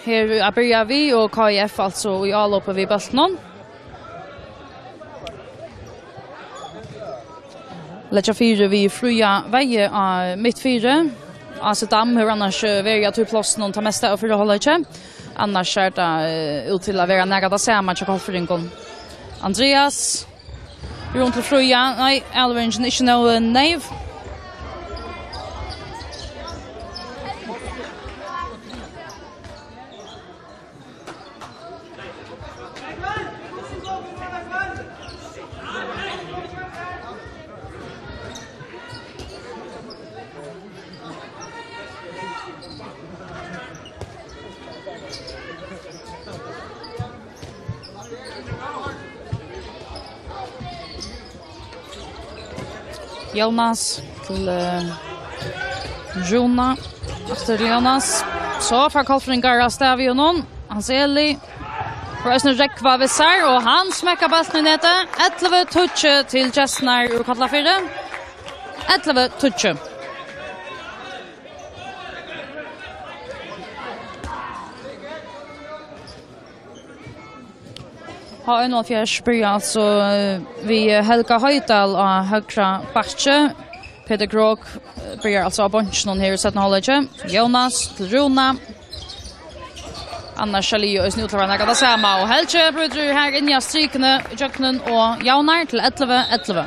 her at byrja við, og K I F altso í álopið við bóltinum. Leggja fyri við Fríða Weihe á miðfyri. Ási Dam hevur annars, eh, verið á tí plássinum tað mesta av fyrra hálvleiki. Annars sær tað, eh, út til at vera nakað tað sama hjá hvalfirðingum. Andreas, rúm til Fríða. Nei, avleveringin er ikki nóg neyv. Jónas til, eh, Rúna. Aftur til Jónas. So fær hvalfirðingar avstað við honum. Hans Eli. Fær eisini Rógva við sær, og hann smekkar bóltin í netið. Ellivu tíggju til gestirnar úr Kollafirði. Ellivu tíggju. H einoghálvfjerðs byrjar altso, eh, við Helga Hoydal á høgra bakki. Peter Krogh, eh, byrjar altso á beinkinum her í seinna hálvleiki. Jónas til Rúna. Annars sær liðið eisini út til at vera nakað tað sama. Og Helgi brýtur her inn á strikuni ígjøgnum og javnar til ellivu ellivu.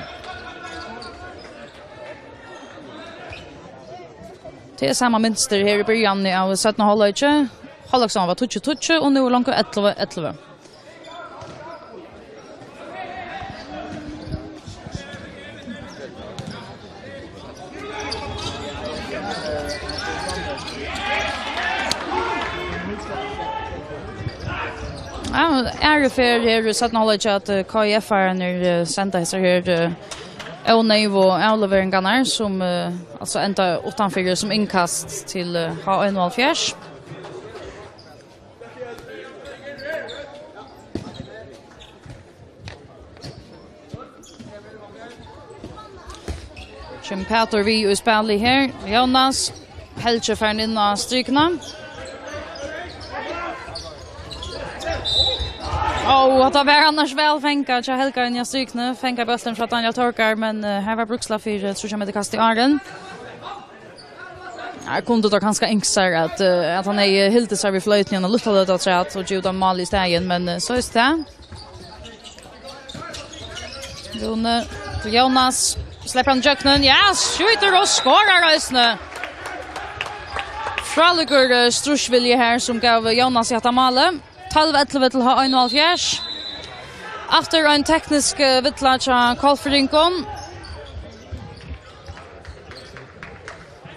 Tað er sama mynstur her í byrjanini av seinna hálvleiki. Hálvleiksstøðan var tíggju tíggju, og nú er longu ellivu ellivu. Ja, aðru ferð her í seinna hálvleiki at, eh, K I F-arnir, eh, senda hesar her, eh, óneyvu avleveringarnar, sum, eh, altso enda uttanfyri sum innkast til, eh, H einoghálvfjerðs. Kemur Pætur við í spælið her. Jónas. Helgi farin inn á strikuna. Ó, hatta var annars væl fangað hjá Helga inn á strikuni. Fangar bóltin frá Daniel Torgeir, men, eh, her var brúkslag fyri, eh, tríggja metra kast í áðrenn. Her kundi tað kanska ynskt sær at, eh, at hann hevði hildið sær við floytuni og lítið løtu afturat og givið teimum málið í staðin, men, eh, so er tað. Rúni til Jónas. Sleppur hann ígjøgnum? Ja, skjýtur og skorar eisini. Frálíkur, eh, stríðsvilji her sum gav Jónasi hetta málið. Tólv ellivu til H einoghálvfjerðs. Aftur ein teknisk, eh, villa hjá hvalfirðingum.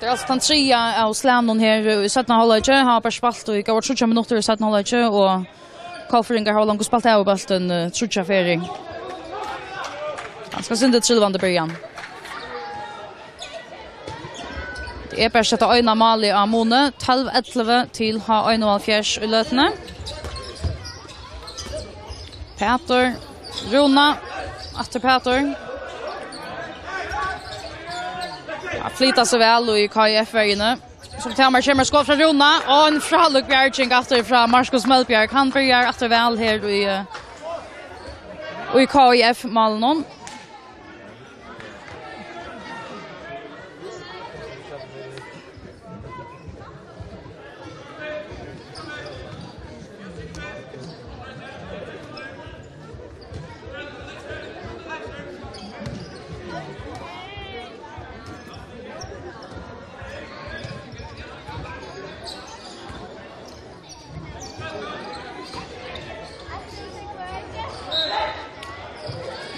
Tað er altso tann triðja av slagnum her í seinna hálvleiki. Hava bara spælt í góðar tríggjar minuttir í seinna hálvleiki, og hvalfirðingar hava longu spælt av bóltin, eh, tríggjar ferðir. Ganska synd, trilvandi byrjan. Tað er bara sett eina málið á muni, tólv ellivu til H einoghálvfjerðs í løtuni. Pætur, Rúna, aftur Pætur. Ja, flyta seg væl í K I F-verjuni. Sum tað kemur skot frá Rúna, og ein frálík bjarging aftur frá Markus Mølbjerg. Hann byrjar aftur væl her í, eh, í K I F-málinum.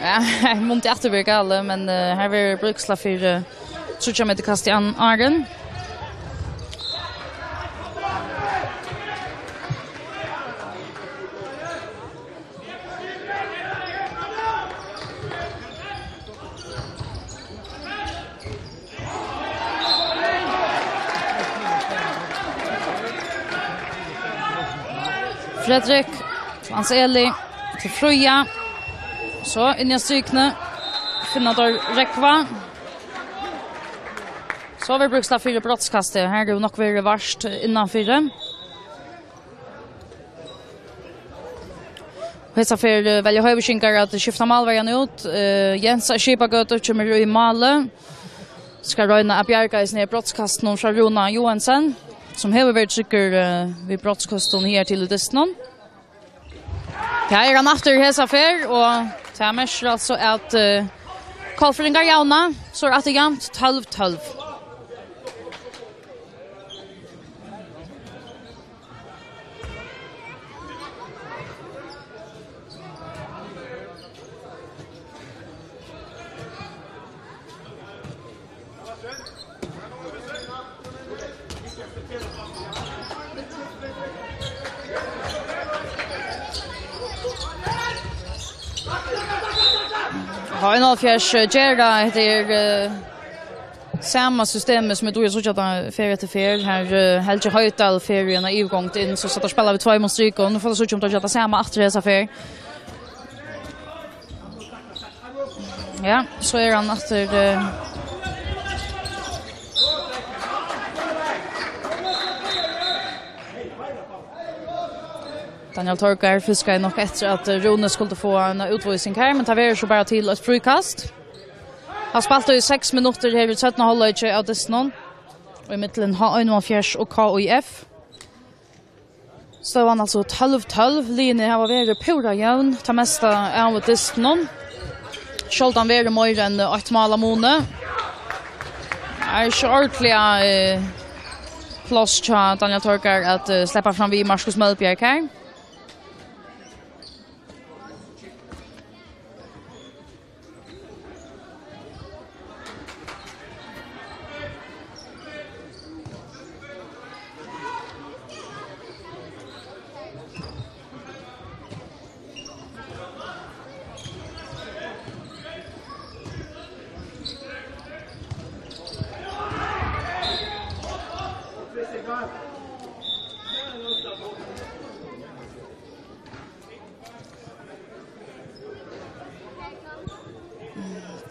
Ja, eg mundi aftur verið galið, men, eh, her verður brúkslag fyri, eh, tríggjar metur kast í an-, áðrenn. Fredrik, Hans Eli til Fríða. So inn í strikuna. Finna teir Rógva. So verður brúkst fyri brotskasti. Her hevur nokk verið vart innanfyri. Hesa ferð, eh, velja Hoyvíkingar at skifta málverjan út. Eh, Jens á Skipagøtu kemur í málið. Skal royna at bjarga eisini brotskastinum frá Rúna Joensen, sum hevur verið tryggur, eh, við brotskøstum higartil í dystinum. Tað er hann aftur hesa ferð, og tað merkir altso, at, eh, Kollfirðingar javna, so er aftur javnt tólv tólv. H einoghálvfjerðs, eh, gera, hetta er, eh, sama systemið sum vit duga at síggja tað ferð eftir ferð. Her, eh, Helgi Hoydal fer í eina yvirgongd inn, so, so teir spæla við tveimum strikum. Nú fáa vit síggja um teir gera tað sama aftur hesa ferð. Ja, so er hann aftur, eh, Daniel Torgeir fiskaði nokk eftir, at, eh, Rúni skuldi fáa eina útvísing her, men tað verður so bara til eitt fríkast. Hann spælti í seks minuttir her í seinna hálvleiki av dystinum, og í millum H einoghálvfjerðs og K I F. Støðan altso tólv tólv. Liðini hava verið púra jøvn tað mesta av dystinum. Sjáldan verið meira enn eitt mál á muni. Er ikki ordiliga, eh, pláss hjá Daniel Torgeir at, eh, sleppa fram við Markus Mølbjerg her.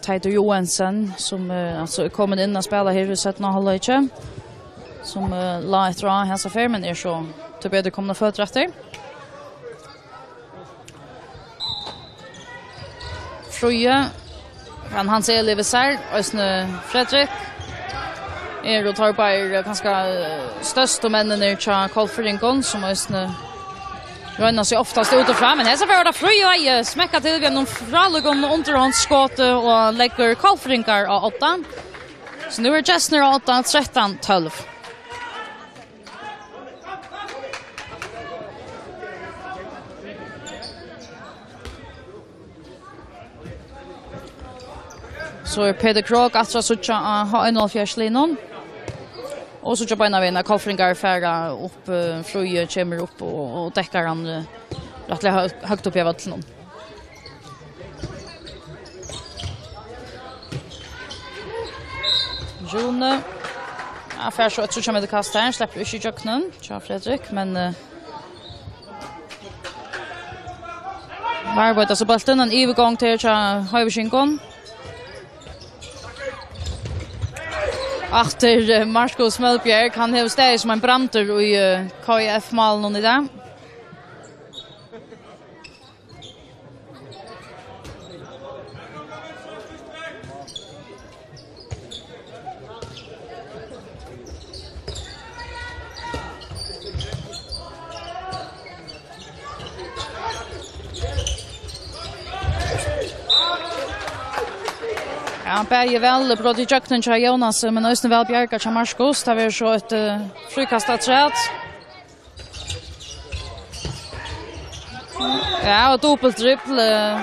Teitur Joensen, sum, eh, altso er komin inn at spæla her í seinna hálvleiki, sum, eh, lá eftir á hesa ferð, men er so tíbetur komin á føtur aftur. Fríði, kann Hans Eli við sær, eisini Fredrik. Eru teir báðir, eh, kanska, eh, størstu menninir hjá Kollfirðingum, sum eisini royna seg oftast útifrá, men hesa ferð var tað Fríða, eh, smekkar til við einum frálíkum undirhondsskoti og leggur Kollfirðingar á odda. So nú eru gestirnir á odda, trettan tólv. So er Petur Krogh aftur at síggja á H einoghálvfjerðs liðnum. Og síggja beinanvegin at Kollfirðingar fara upp, eh, Fríði kemur upp og, og dekkar hann, eh, rættiliga høgt, høgt uppi á vøllinum. Rúni. Ja, fær so eitt tríggja metra kast her, sleppur ikki ígjøgnum hjá Fredrik, men, eh, varðveitir so bóltin, ein yvirgongd her hjá Hoyvíkingum. Aftur, eh, Markus Mølbjerg, hann hevur staðið sum ein brandur í, eh, K I F-málinum í dag. Ja, bæði væl brotið ígjøgnum hjá Jónasi, men eisini væl bjargað hjá Markus. Tað verður so eitt, eh, fríkast afturat. Ja, og dupult dribbl, eh,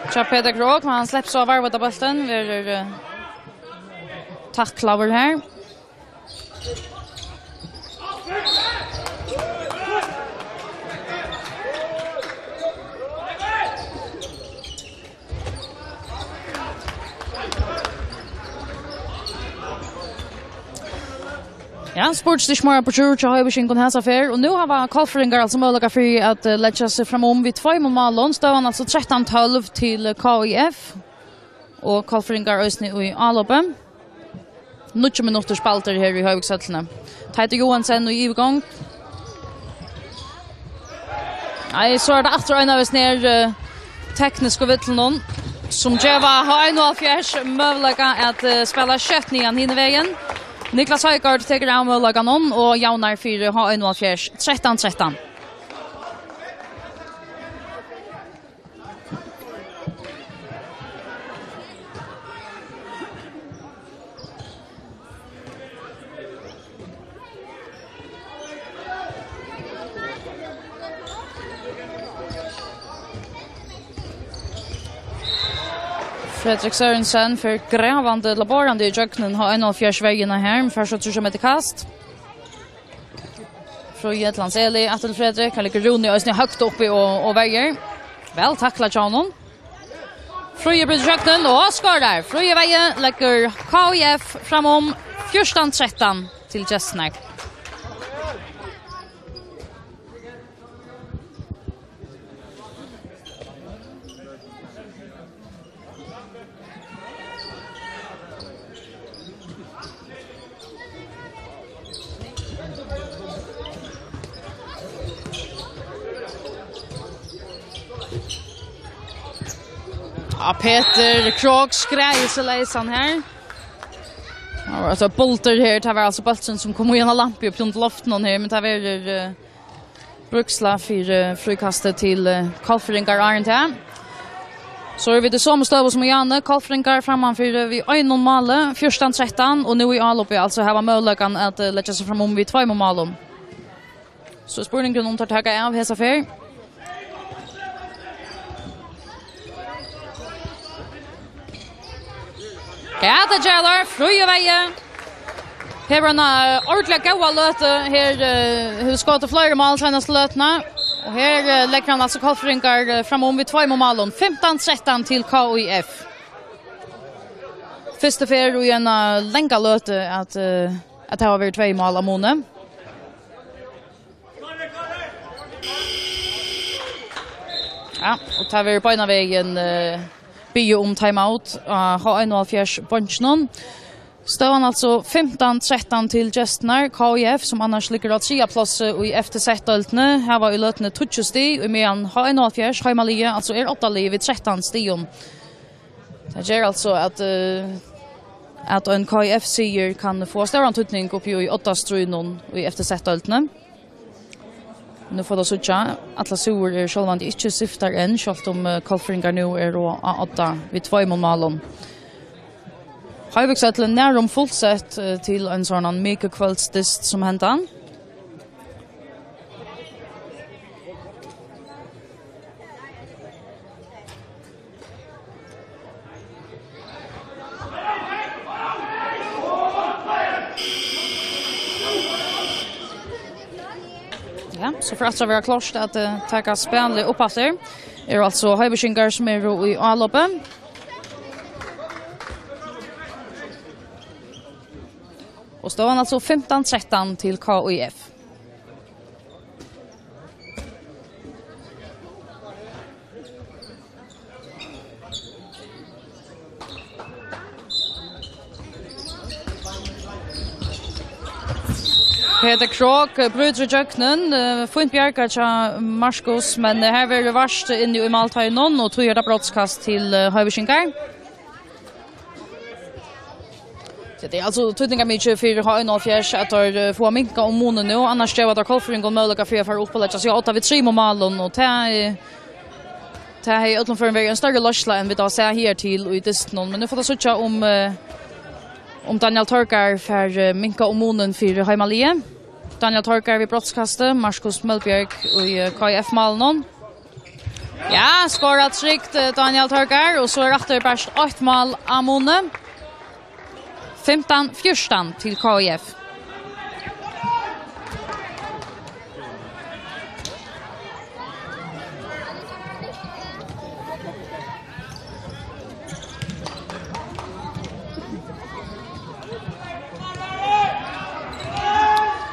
hjá Petur Krogh, men hann sleppur so at varðveita bóltin, verður, eh, taklaður her. Ja, spurtist ikki meira burtur úr hjá Hoyvíkingum hesa ferð, og nú hava Kollfirðingar altso møguleika fyri at, eh, leggja seg fram um við tveimum málum. Støðan altso trettan tólv til, eh, K I F, og Kollfirðingar eisini í álopið. Níggju minuttir spældir her í Hoyvíkshøllini. Teitur Johansen í yvirgongd. Nei, so er tað aftur ein av hesum her, eh, teknisku villunum, sum geva H einoghalvfjerðs møguleika at, eh, spæla skjótt niðan hin vegin. Niklas Højgaard tekur av møguleikanum og javnar fyri H einoghalvfjerðs trettan trettan. Fredrik Sørensen fer gravandi ella borandi í gjøgnum H einoghalvfjerðs verjuna her, men fær so trýst metur kast. Fríði til Hans Eli, aftur til Fredrik. Her liggur Rúni eisini høgt uppi og, og verjir. Væl taklað hjá honum. Fríði brýtur gjøgnum og skorar. Fríði Veihe leggur K I F framum fjúrtan trettan til gestirnar. Ja, Petur Krogh skreiðir seg leysan her. Tað var altso bóltur her, tað var altso bólturin sum kom í eina lampu og plunti loftinum her, men tað verður, eh, brúkslag fyri, eh, fríkastið til, eh, Kollfirðingar áðrenn tað. So eru vit í somu støðu sum Jane. Kollfirðingar frammanfyri við einum máli, fjúrtan trettan, og nú í álopið altso hava møguleikan at, eh, leggja seg fram um við tveimum málum. So er spurningurin um teir taka av hesa ferð. Ja, tað gera teir. Fríði Veihe hevur eina, eh, ordiliga góða løtu her, eh, hevur skotið fleiri mál seinastu løtuna. Og her, eh, leggur hann altso Kollfirðingar, eh, framum við tveimum málum. Fimtan trettan til K I F. Fyrstu ferð í eina langa løtu at, eh, at hava verið tvey mál á muni. Ja, og tað verður beinanvegin, eh, biðið um timeout á H einoghálvfjerðs bonkinum. Støðan altso fimtan trettan til gestirnar. K I F, sum annars liggur á triðja plássi í F T Z-deildini, hava í løtuni tíggju stig, í meðan H einoghálvfjerðs, heimaliðið, altso er odda lið við trettan stigum. Tað ger altso at, eh, at ein K I F-sigur kann fáa stóran týdning uppi í oddastríðnum í F T Z-deildini. Nú fáa vit at síggja, Atlas Sigur er sjálvandi ikki syftar enn, sjálvt um, eh, Kollfirðingar nú eru á odda við tveimum málum. Hoyvíkshøllin nærum fullsett, eh, til ein sovorðnan mikukvøldsdyst sum hendan. Ja, so fer aftur at vera klárt at, eh, taka spælið upp aftur. Eru altso hoyvíkingar sum eru í álopi. Og støðan altso fimtan trettan til K I F. Petur Krogh, eh, brýtur ígjøgnum, eh, fínt bjargað hjá Markus, men, eh, her verður vart inni í málteiginum, og tí er tað brotskast til, eh, hoyvíkingar. Ja, tað er altso týdningarmikið fyri H einoghálvfjerðs at teir, eh, fáa minkað um munin nú, annars geva teir Kollfirðingum møguleika fyri at fara upp og leggja seg á odda við trimum málum, og tað, eh, tað hevði í øllum førum verið ein størri leiðsla enn vit hava sæð higartil í dystinum. Men nú fáa vit at síggja um, eh, um Daniel Torgar fær, eh, minkað um munin fyri heimaliðið. Daniel Torgar við brotskasti, Markus Mølbjerg í, eh, K I F-málinum. Ja, skorar trygt, eh, Daniel Torgar, og so er aftur bert eitt mál á muni. Fimtan fjúrtan til K I F.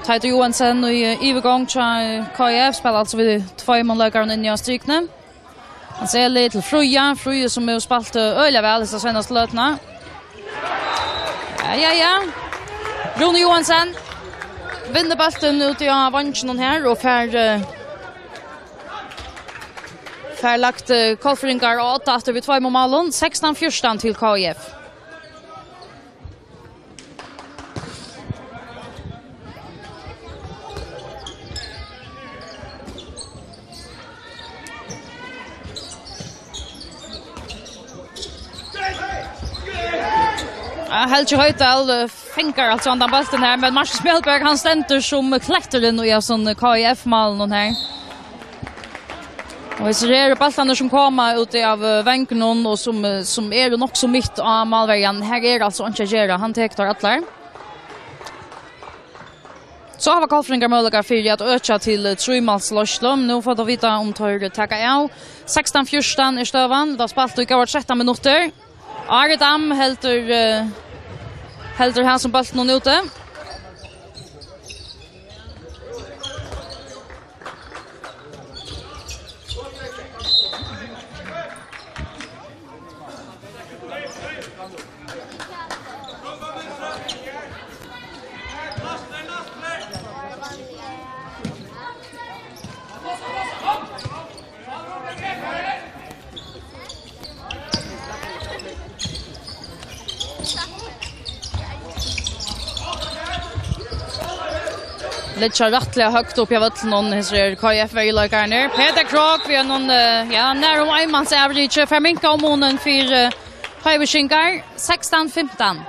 Teitur Johansen í, eh, yvirgongd hjá, eh, K I F, spælir altso við tveimum leikarum inni á strikuni. Hans Eli til Fríða, Fríða sum hevur spælt, eh, øgiliga væl hesa seinastu løtuna. Ja, ja, ja. Rúni Joensen vinnur bóltin úti á vanginum her og fær, eh, fær lagt, eh, Kollfirðingar á odda aftur við tveimum málum. Sekstan fjúrtan til K I F. Ja, Helgi Hoydal, eh, fangar altso handan bóltin her, men Markus Mjølberg, hann stendur sum kletturin í hesum K I F-málinum her. Og hesir eru bóltarnir sum koma úti av, eh, vanginum og sum, eh, sum eru nokk so mitt á málverjan. Her er altso einki at gera, hann tekur teir allar. So hava Kollfirðingar møguleika fyri at økja til, eh, trímálsleiðslu. Nú fáa vit vita um teir taka av. Sekstan fjúrtan er støðan. Tað er spælt í góðar trettan minuttir. Ari Dam heldur, eh, heldur hasum bóltinum úti. Leggja rættiliga høgt uppi á vøllinum, hesir eru K I F-verjuleikararnir. Peter Krogh við einum, eh, ja, nærum einmansavriki, fær minkað um munin fyri, eh, Hoyvíkingar, sekstan fimtan.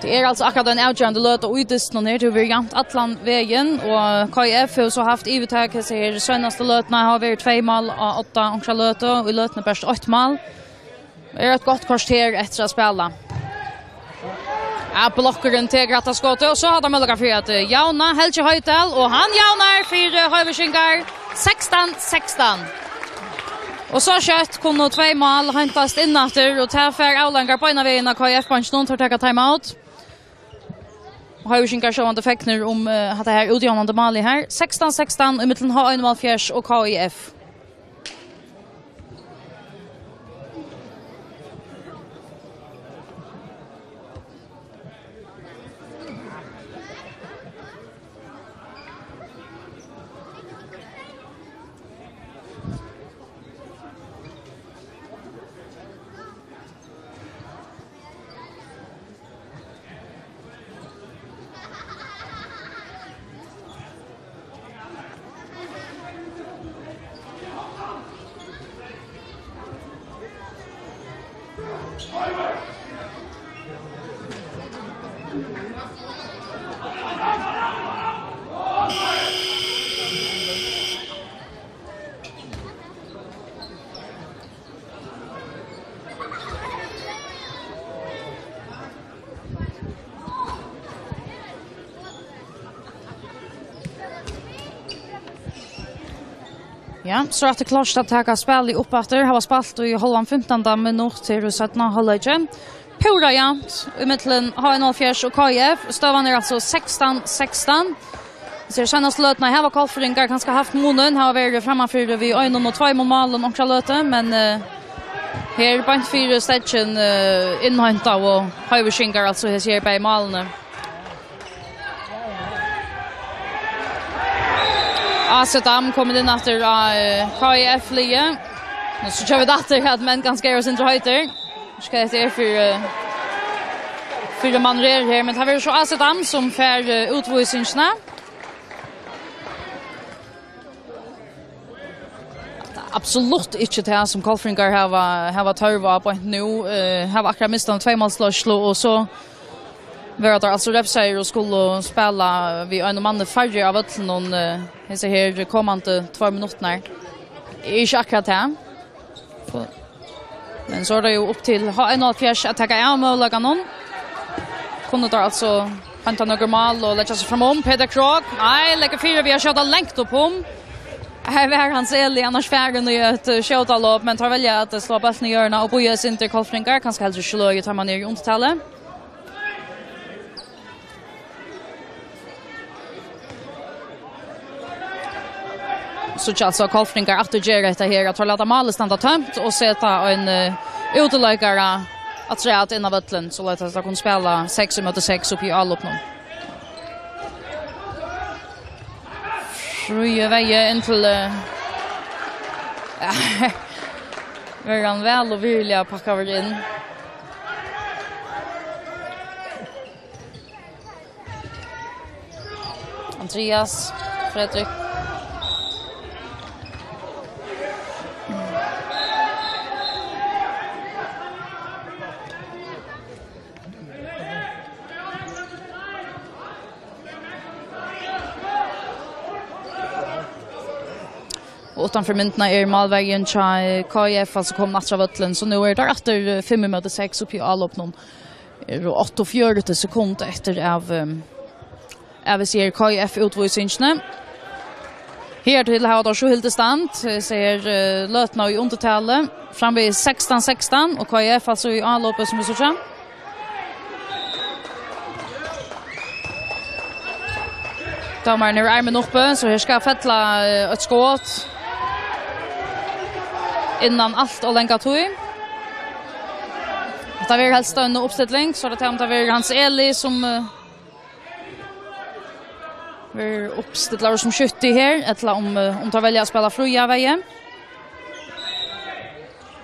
Tað er altso akkurát ein avgerandi løta í dystinum her, tað hevur verið javnt allan vegin, og K I F hevur so havt yvirtak hesa her seinastu løtuna, hava verið tvey mál á odda onkra løtu, og í løtuni bert eitt mál. Er eitt gott korter eftir at spæla. Ja, blokkurin tekur rætta skotið, og so hava teir møguleika fyri at, eh, javna. Helgi Hoydal, og hann javnar fyri, eh, Hoyvíkingar, sekstan sekstan. Og so skjótt kunnu tvey mál heintast inn aftur, og tað fær avleiðingar beinan vegin á K I F-beinkinum, teir taka timeout. Hoyvíkingar sjálvandi fegnir um, eh, hatta her útjavnandi málið her. Sekstan sekstan ímillum H einoghalvfjerðs og K I F. Ja, so er tað klárt at taka spælið upp aftur. Hava spælt í hálvan fimtanda minutt her í seinna hálvleiki. Púra javnt ímillum H einoghalvfjerðs og K I F. Støðan er altso sekstan sekstan. Sær seinastu løtuna hava Kollfirðingar kanska havt munin, hava verið frammanfyri við einum og tveimum málum onkra løtu, men, eh, her beint fyri steðgin, eh, innheinta og Hoyvíkingar, altso hesi her bæði málini. Asetam komin inn aftur á, eh, K I F-liðið. Nú so kjører vi datter at menn kanska er og sindre høyter. Skal hetta er fyri, eh, fyri manøver her, men tað verður so Asetam sum fær, eh, útvísingina. Absolutt ikki tað sum Kollfirðingar hava, hava tørv á beint nú. Eh, hava akkurát mist eina tveimálsleiðslu, og so verða teir altso revsaðir og skulu spæla við einum manni færri á vøllinum, eh, hesi her komandi tveir minuttirnar. Er ikki akkurát tað. Men so er tað jú upp til H einoghalvfjerðs at taka av møguleikanum. Kunnu teir altso heinta nøkur mál og leggja seg fram um. Peter Krogh, nei, leggur fyri við at skjóta langt upp um. Her var Hans Eli annars farin í eitt, eh, skjótalopp, men teir velja at, eh, sláa bóltin í jørðina og bíða eitt sindur. Kollfirðingar, kanska heldur ikki løgið, tá man er í undirtali. Síggja altso Kollfirðingar aftur gera hetta her, at teir lata málið standa tómt og seta ein, eh, útileikara afturat inn á vøllin, soleiðis at teir kunnu spæla seks ímóti seks uppi í álopinum. Fríði Veyhe inn til, eh, ja, verður hann væl og virðiliga pakkaður inn. Andreas, Fredrik. Og uttanfyri myndina er málverjin hjá K I F, altso komin aftur á vøllin, so nú eru teir aftur, eh, fimm ímóti seks uppi í álopinum. Eru áttaogfjøruti sekund eftir av, ehm, av, vit siga, K I F-útvísingini. Hertil hava teir so hildið stand, eh, sær, eh, løtuna í undirtali. Framvegis sekstan sekstan, og K I F altso í álopi, sum vit síggja. Dómarin hevur armin uppi, so her skal fella, eh, eitt skot innan alt ov langa tíð. Hetta verður helst ein uppstilling, so er tað, um tað verður Hans Eli, sum, eh, verður uppstillaður sum skytti her, ella um, eh, um teir velja at spæla Fríða Veyhe.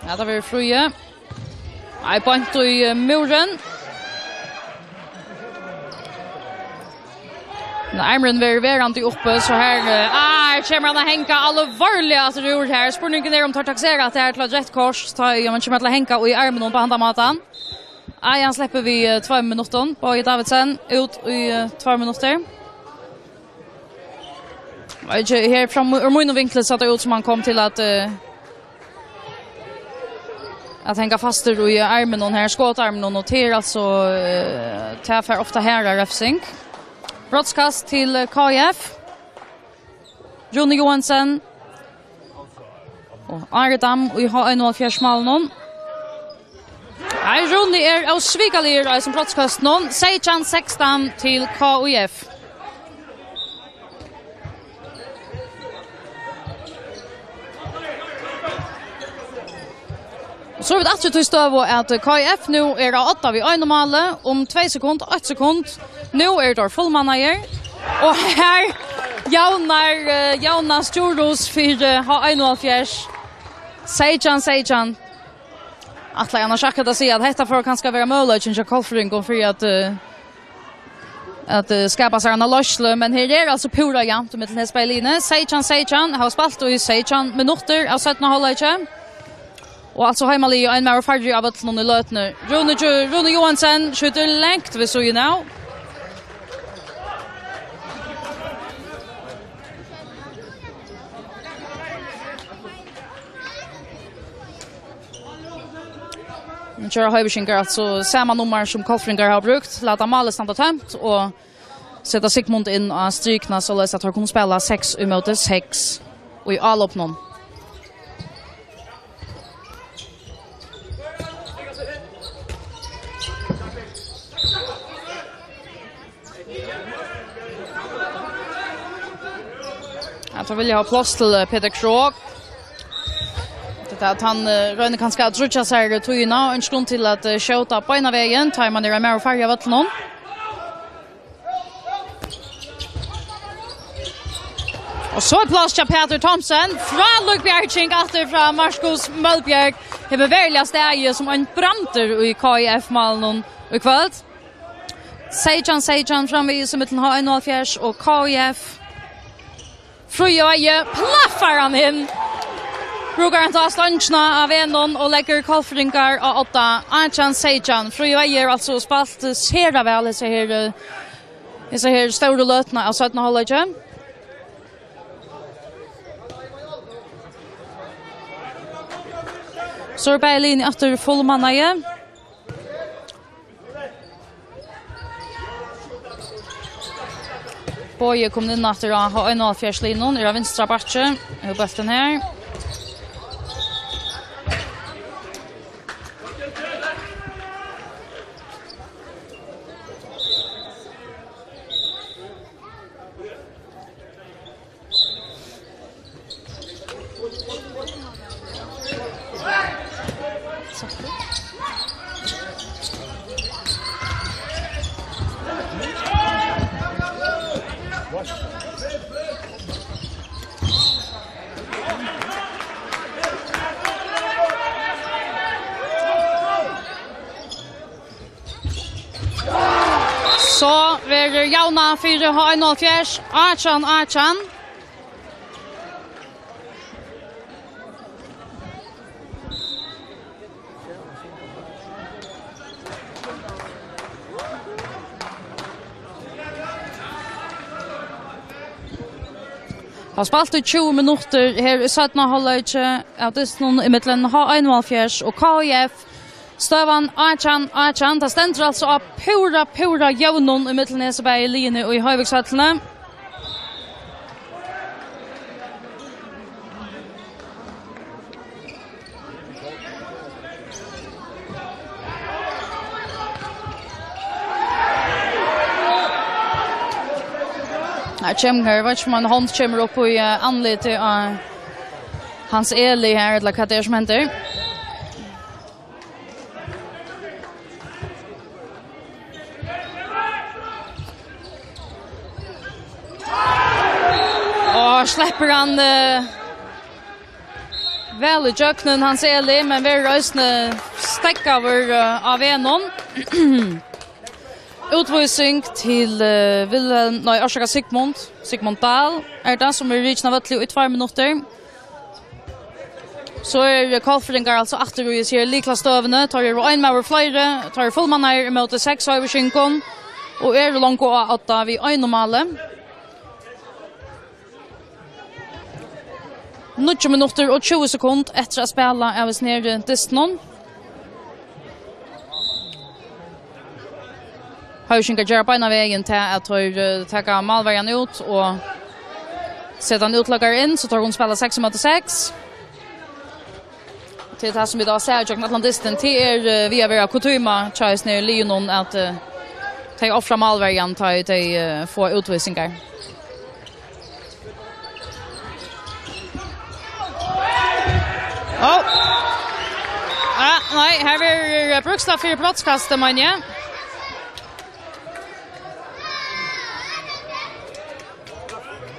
Ja, tað verður Fríði. Nei, beint í, eh, múrin. Men armurin verður verandi uppi, so her, eh, ah, her kemur hann at hanga alvorliga aftur úr her. Spurningurin er, um teir taksera at tað er til eitt reytt kort, tá ið hann kemur til at hanga í arminum á handan mátan. Ai, hann sleppur við, eh, tveimum minuttum. Bogi Davidsen út í, eh, tveir minuttir. Veit ikki, her frá mí-, úr mínum vinkli sá tað út, sum hann kom til at, eh, at hanga fastur í arminum her, skotarminum, og tað er altso, eh, tað fær ofta harða refsing. Brotskast til, eh, K I F. Rúni Joensen og Ari Dam í H einoghálvfjerðs málinum. Nei, Rúni er ósvikaligur í hesum brotskøstunum. Seytjan sekstan til K I F. Og so eru vit aftur í tí støðu, at K I F nú er á odda við einum máli um tvey sekund, eitt sekund. Nú eru teir fullmannaðir. Og her javnar, eh, javnast Djurhuus fyri, eh, H einoghálvfjerðs. Seytjan seytjan. Ætlaði annars akkurát at siga, at hetta fór kanska at vera møguleikin hjá Kollfrøðingum fyri at, eh, at, eh, skapa sær eina leiðslu, men her er altso púra javnt millum hesi bæði liðini. Seytjan seytjan, hava spælt í seytjan minuttir av seinna hálvleiki. Og altso heimaliðið ein maður færri á vøllinum í løtuni. Rúni Jo-, Rúni Joensen skjýtur langt við síðuna av. Nú koyra Hoyvíkingar altso sama nummar sum Kollfrøðingar hava brúkt. Lata málið standa tómt og seta Sigmund inn á strikuna, soleiðis at teir kunnu spæla seks ímóti seks í álopinum. Ja, teir vilja hava pláss til, eh, Peter Krogh. Tað er at hann, eh, roynir kanska at tryggja sær tíðina, og ikki grund til at, eh, skjóta beinanvegin, tá man er ein maður færri á vøllinum. Og so er pláss hjá Pætur Thomsen. Frálík bjarging aftur frá Markus Mølbjerg. Hevur veruliga staðið sum ein brandur í K I F-málinum í kvøld. Seytjan seytjan framvegis ímillum H einoghálvfjerðs og K I F. Fríða Veyhe plaffar hann inn. Brúkar hann tá stongina av vegnum og leggur Kollfrøðingar á odda, átjan seytjan. Fríða Veyhe er altso spælt sera væl hesa her, eh, hesa her stóru løtuna av seinna hálvleiki. So eru bæði liðini aftur fullmannaði. Bogi komin inn aftur á H einoghálvfjerðs-liðnum, er á vinstra bakki, hevur bóltin her. So verður javnað fyri H einoghálvfjerðs, átjan átjan. Hava spælt í tjúgu minuttir her í seinna hálvleiki av dystinum ímillum H einoghálvfjerðs og K I F. Støðan átjan átjan. Tað stendur altso á púra, púra jøvnum ímillum hesi bæði liðini í Hoyvíkshøllini. Her kemur, eg veit ikki um ein hond kemur upp í, eh, andlitið á Hans Eli her, ella hvat tað er sum hendir. Og sleppur hann, eh, væl ígjøgnum Hans Eli, men verður eisini steðgaður, eh, á vegnum. Útvísing til, eh, Wilhelm, nei, orsaka, Sigmund. Sigmund Dahl er tað, sum er rikin av vølli í tveir minuttir. So eru Hvalfirðingar altso aftur í hesi her lyklastøðuni. Teir eru ein maður fleiri, teir eru fullmannaðir ímóti seks hoyvíkingum og eru longu á odda við einum máli. Níggju minuttir og tjúgu sekund eftir at spæla av hesum her dystinum. Hoyvíkingar gera beinanvegin tað, at teir, eh, taka málverjan út og seta ein útløgara inn, so teir kunnu spæla seks ímóti seks. Tað er tað, sum vit hava sæð gjøgnum allan dystin. Tað er, eh, við at vera kutyma hjá hesum her liðunum, at, eh, tey ofra málverjan, tá ið tey, eh, fáa útvísingar. Ó. Ah, nei, her verður brúkslag fyri brotskast, meini eg.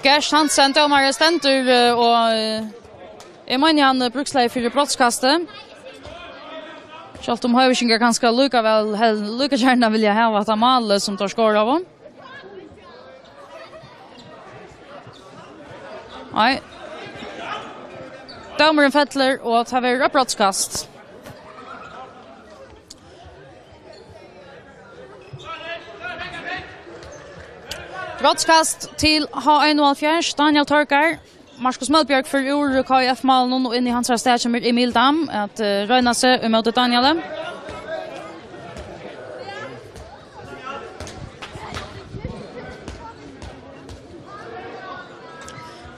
Gert Hansen, dómari, stendur, eh, og, eh, eg meini, hann, eh, brúkslagið fyri brotskasti. Sjálvt um hoyvíkingar kanska líkavæl, hel-, líka gjarna vilja hava hetta málið, sum teir skoraðu. Nei. Dómarin fellur, og tað verður eitt brotskast. Brotskast til H einoghálvfjerðs. Daniel Torkar, Markus Mølbjørg fer úr K I F-málinum, og inn í hansara stað kemur Emil Dam at, eh, royna seg ímóti Danieli.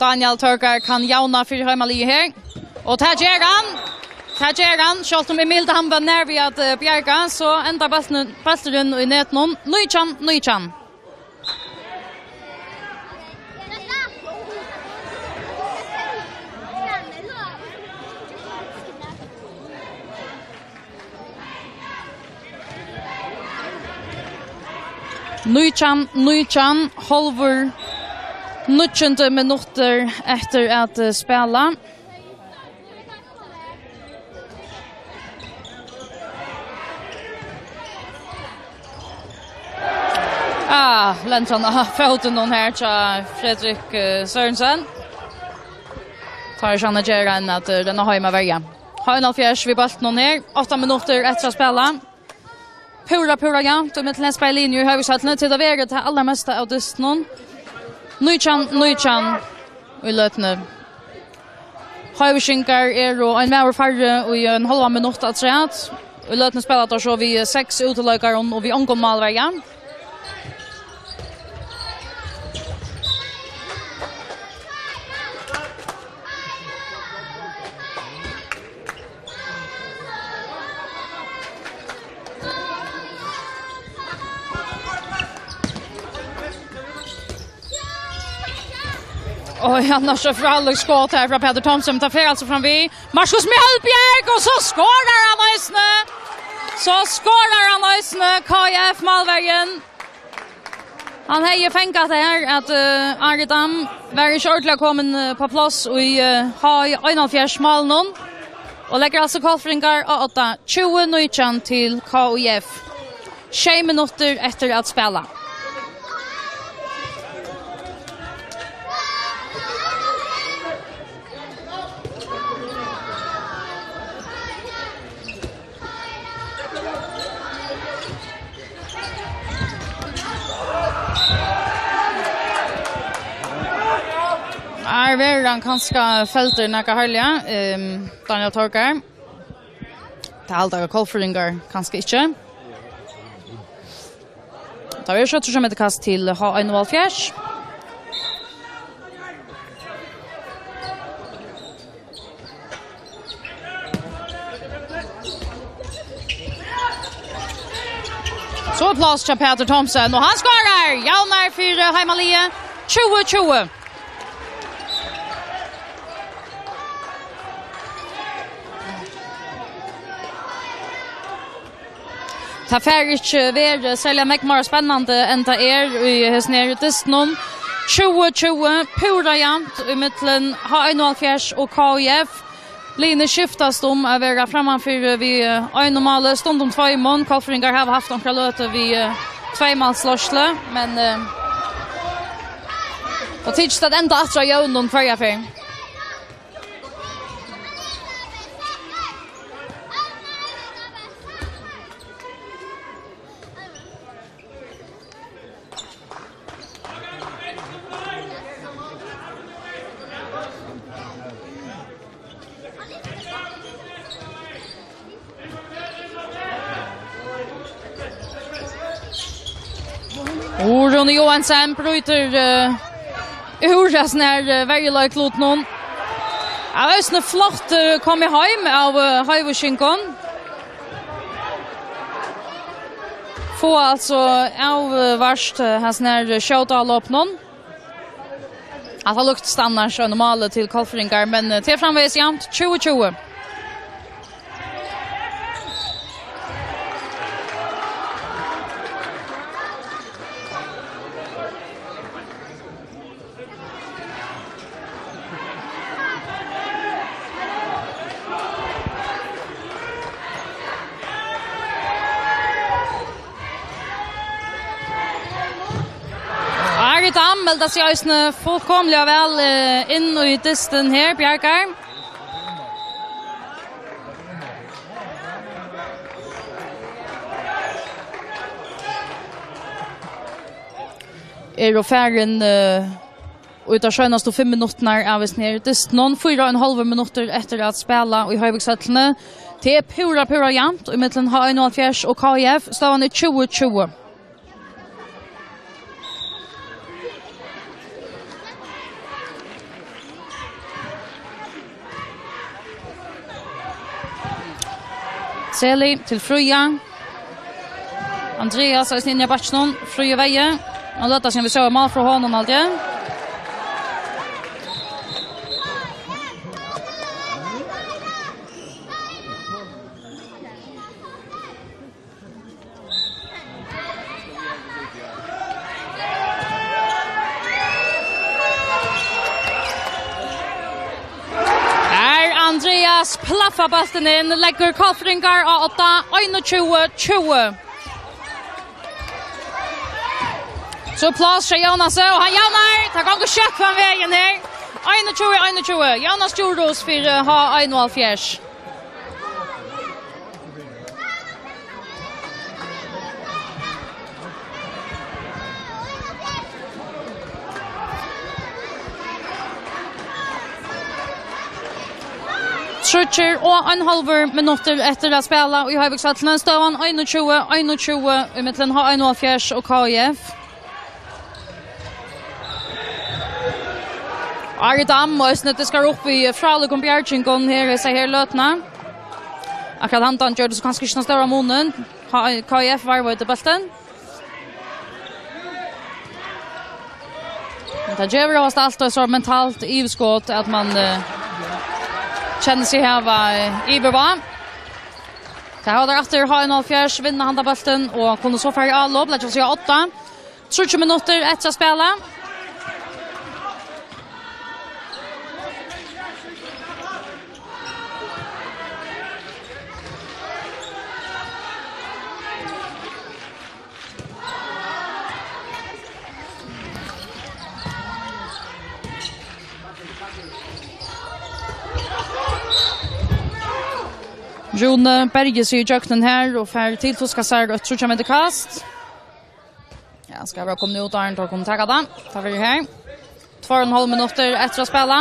Daniel Torkar kann javna fyri heimaliðið her. Og tað ger hann. Tað ger hann, sjálvt um Emil Dam var nær við at, eh, bjarga, so endar bólturin, bólturin í netinum. Nítjan nítjan. Nítjan nítjan, hálvur níggjunda minuttur eftir at, eh, spæla. Ah, lendir hann á fótin her hjá Fredrik, eh, Sørensen. Tá er hann at gera enn at, eh, renna heim at verja. H einoghálvfjerðs við bóltinum her. Átta minuttir eftir at spæla. Púra, púra javnt, og millum hesi bæði linjur í Hoyvíkshøllini, til at vera tað allarmesta av dystinum. Nítjan nítjan í løtuni. Hoyvíkingar eru ein maður færri í ein hálvan minutt afturat. Í løtuni spæla teir so við seks útileikarum og við ongum málverja. Og annars so frálíkt skot her frá Pætur Thomsen, men tað fer altso fram við Markus Mjølbjerg, og so skorar hann eisini! So skorar hann eisini, K I F-málverjin. Hann hevði fangað tað her, at, eh, Ari Dam var ikki ordiliga komin, eh, på plass í, eh, H I einoghálvfjerðs-málinum. Og leggur altso Kollfirðingar á odda, tjúgu nítjan til K I F. Sjey minuttir eftir at spæla. Her verður hann kanska feldur nakað harðliga, ehm, Daniel Torgeir. Tað halda Kollfirðingar kanska ikki. Tað verður skjótt sum eitt kast til H einoghálvfjerðs. So er pláss hjá Pætur Thomsen, og hann skorar! Javnar fyri heimaliðið, tjúgu tjúgu. Tað fær ikki verið serliga nógv meira spennandi enn tað er í hesum her dystinum. Tjúgu tjúgu, púra javnt ímillum H einoghálvfjerðs og K I F. Liðini skiftast um at vera frammanfyri við, eh, einum máli, stundum tveimum. Kollfirðingar hava havt onkra løtu við, eh, tveymáls leiðslu, men, eh, tað tykist at enda aftur á jøvnum hvørja ferð. Og Rúni Joensen brýtur, eh, úr hasum her, eh, verjuleiklutinum. Ja, eisini flott, eh, komið heim av, eh, hoyvíkingum. Fáa altso avvart, eh, hasum her skjóta lopinum. At hann luktist annars enn málið til Kollfirðingar, men, eh, tað er framvegis javnt, tjúgu tjúgu. Ari Dam meldar seg eisini fullkomiliga væl, eh, inn í dystin her, Bjargar. Eru farin, eh, og í teir seinastu fimm minuttirnar av hesum her dystinum, fýra og ein hálvur minuttur eftir at spæla í Hoyvíkshøllini. Tað er púra, púra javnt ímillum H einoghálvfjerðs og K I F. Støðan er tjúgu tjúgu. Seli til Fríða. Andreas eisini inni á bakkinum. Fríði Veihe. Og løta sum vit sóu mál frá honum, haldi eg. Her Andreas plaffar bóltin inn, leggur Kollfirðingar á odda, einogtjúgu tjúgu. So pláss hjá Jónasi, og hann javnar. Tað gongur skjótt framvegin her. Einogtjúgu einogtjúgu. Jónas Djurhuus fyri H einoghálvfjerðs. Tríggir og ein hálvur minuttur eftir at spæla í Hoyvíkshøllini. Støðan einogtjúgu einogtjúgu ímillum H einoghálvfjerðs og K I F. Ari Dam og eisini diskar upp í frálíkum bjargingum her, hesa her løtuna. Akkurát handan gjørdi so kanska ikki tann stóra munin. K I F varvaði bóltin. Men tað gevur hóast alt eitt so mentalt yvirskot, at mann, eh, kennir seg hava, eh, yvirvág. Her hava teir aftur H einoghalvfjerðs, vinna handan bóltin og kunnu so fara í álop, leggja seg á odda. Tríggjar minuttir eftir at spæla. Rúni berjir seg ígjøgnum her og fær tiltuskað sær eitt tríggja metra kast. Ja, hann skal vera komin út, áðrenn teir kunnu taka tað. Tað verður her. Tvær og ein hálv minuttir eftir at spæla.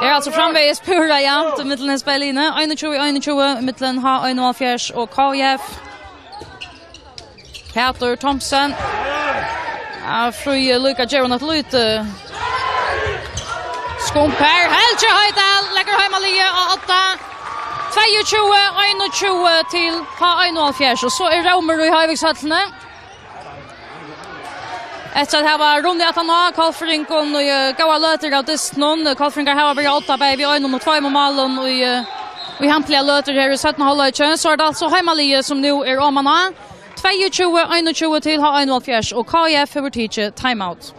Er altso framvegis púra javnt millum hesi bæði liðini. Einogtjúgu einogtjúgu millum H einoghalvfjerðs og K I F. Pætur Thomsen. Ja, Fríði líka gevur hann eitt lítið skump her. Helgi Hoydal leggur heimaliðið á odda. Tveyogtjúgu einogtjúgu til H einoghalvfjerðs. Og so er rómur í Hoyvíkshøllini. Eftir at hava runnið aftan á Kollfirðingum í, eh, góðar løtur av dystinum. Kollfirðingar hava byrjað á odda bæði við einum og tveimum málum í, eh, í hampliga løtur her í seinna hálvleiki. So er tað altso heimaliðið sum nú er oman á. Tveyogtjúgu einogtjúgu til H einoghalvfjerðs, og K I F hevur tikið timeout.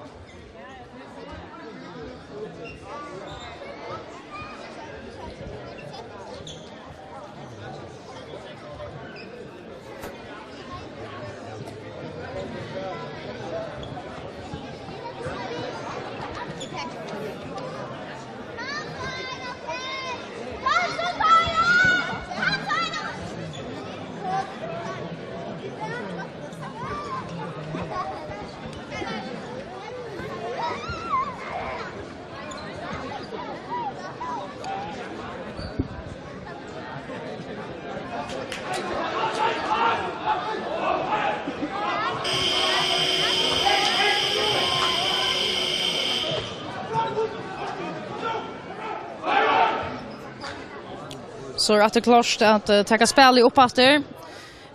So er aftur klárt at, eh, taka spælið upp aftur.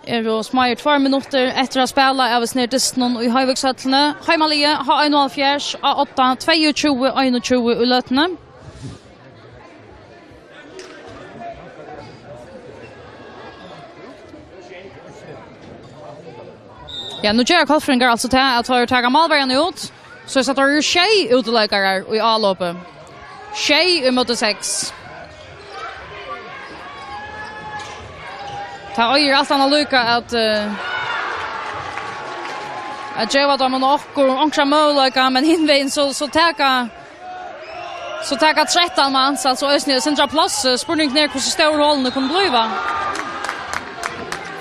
Eru smáir tveir minuttir eftir at spæla av hesum her dystinum í Hoyvíkshøllini. Heimaliðið H einoghalvfjerðs á odda, tveyogtjúgu einogtjúgu í løtuni. Ja, nú gera Kollfirðingar altso tað, at teir taka málverjan út, so eg sá, teir eru sjey útileikarar í álopi. Sjey ímóti seks. Tað eigur alt annað líka at, eh, at geva teimum okkurt, onkran møguleika, men hinvegin so, so taka, so taka trettan mans, altso eisini eitt sindur av plássi. Spurningurin er, hvussu stór holini kunnu blíva.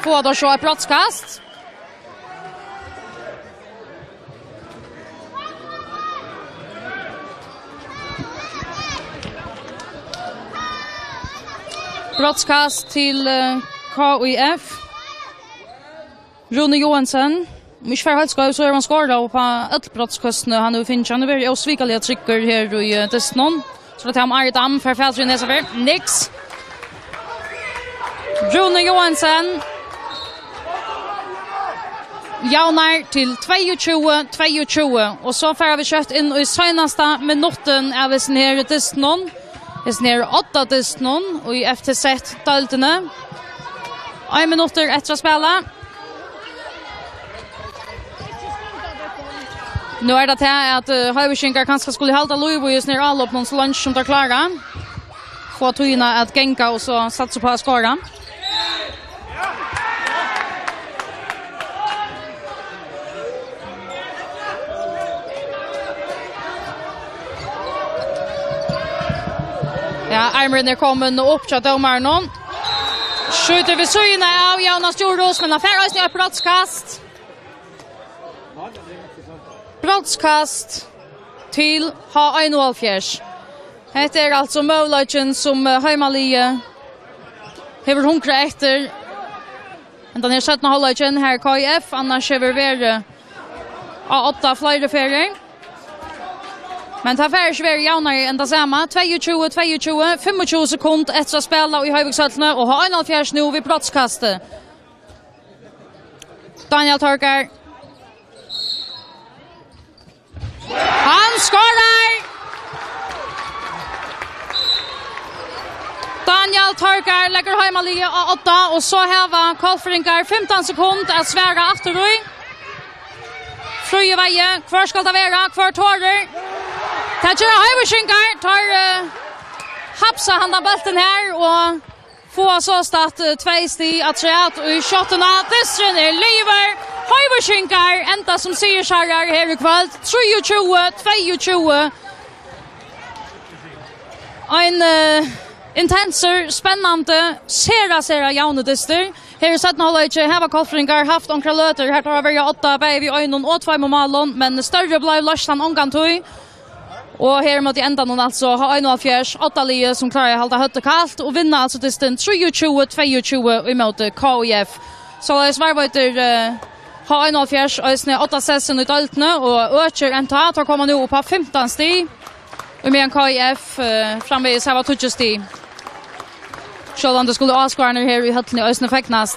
Fáa teir so eitt brotskast? Brotskast til, eh, K I F. Rúni Joensen. Um ikki fer heilt skeivt, so hevur hann skorað upp á øll brotskøstini, hann hevur fingið. Hann hevur verið ósvikaliga tryggur her í, eh, dystinum. So tað er Ari Dam, fer fatur í hesa ferð. Niks. Rúni Joensen. Javnar til tveyogtjúgu tveyogtjúgu. Og so fara vit skjótt inn í seinasta minuttin av hesum her dystinum. Hesum her odda dystinum í F T Z-deildini. Ein minuttur eftir at spæla. Nú er tað tað at, eh, hoyvíkingar kanska skulu halda lív í hesum her álopinum so leingi sum teir klára. Fáa tíðina at ganga og so satsa upp á at skora. Ja, armurin er komin upp hjá dómaranum. Skjýtur við síðuna av Jónas Djurhuus, men hann fær eisini eitt brotskast. Brotskast til H einoghálvfjerðs. Hetta er altso møguleikin, sum, eh, heimaliðið hevur hungrað eftir. Hendan her seinna hálvleikin, har K I F annars hevur verið á odda fleiri ferðir. Men tað fær ikki verið javnari enn tað sama. Tveyogtjúgu tveyogtjúgu, fimmogtjúgu sekund eftir at spæla í Hoyvíkshøllini, og H einoghálvfjerðs nú við brotskasti. Daniel Torgar. Hann skorar! Daniel Torgar leggur heimaliðið á odda, og so hava Kollfirðingar fimtan sekund at svara aftur í. Fríði Weihe, hvør skal tað vera? Hvør torir? Tað gera Hoyvíkingar. Teir, eh, hapsa handan bóltin her og fáa sostatt, eh, tvey stig afturat í skjóttuna. Dysturin er liðugur. Hoyvíkingar enda sum sigursærar her í kvøld. Trýogtjúgu tveyogtjúgu. Ein, eh, intensur, spennandi, sera, sera javnur dystur. Her í seinna hálvleiki hava Kollfirðingar havt onkrar løtur. Her teir hava verið á odda bæði við einum og tveimum málum, men størri bleiv loysnan ongantíð. Og her móti endanum altso H einoghalvfjerðs, oddaliðið sum klárar at halda høvdið kalt og vinna altso dystin trýogtjúgu tveyogtjúgu ímóti K I F. Soleiðis varðveitir, eh, H einoghalvfjerðs eisini odda sessin í deildini og økir enntá. Teir koma nú upp á fimtan stig, og meðan K I F, eh, framvegis hava tíggju stig. Sjálvandi skulu áskoðararnir her í høllini eisini fegnast.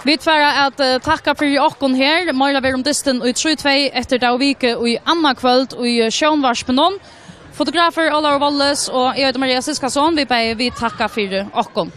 Vit fara at, eh, takka fyri okkum her. Meira verður um dystin í trý tvey eftir Dag og Vike í annaðkvøld í, eh, sjónvarpinum. Fotografur Ólavur Walles og eg eiti Maria Siskason. Vit bæði, vit takka fyri okkum.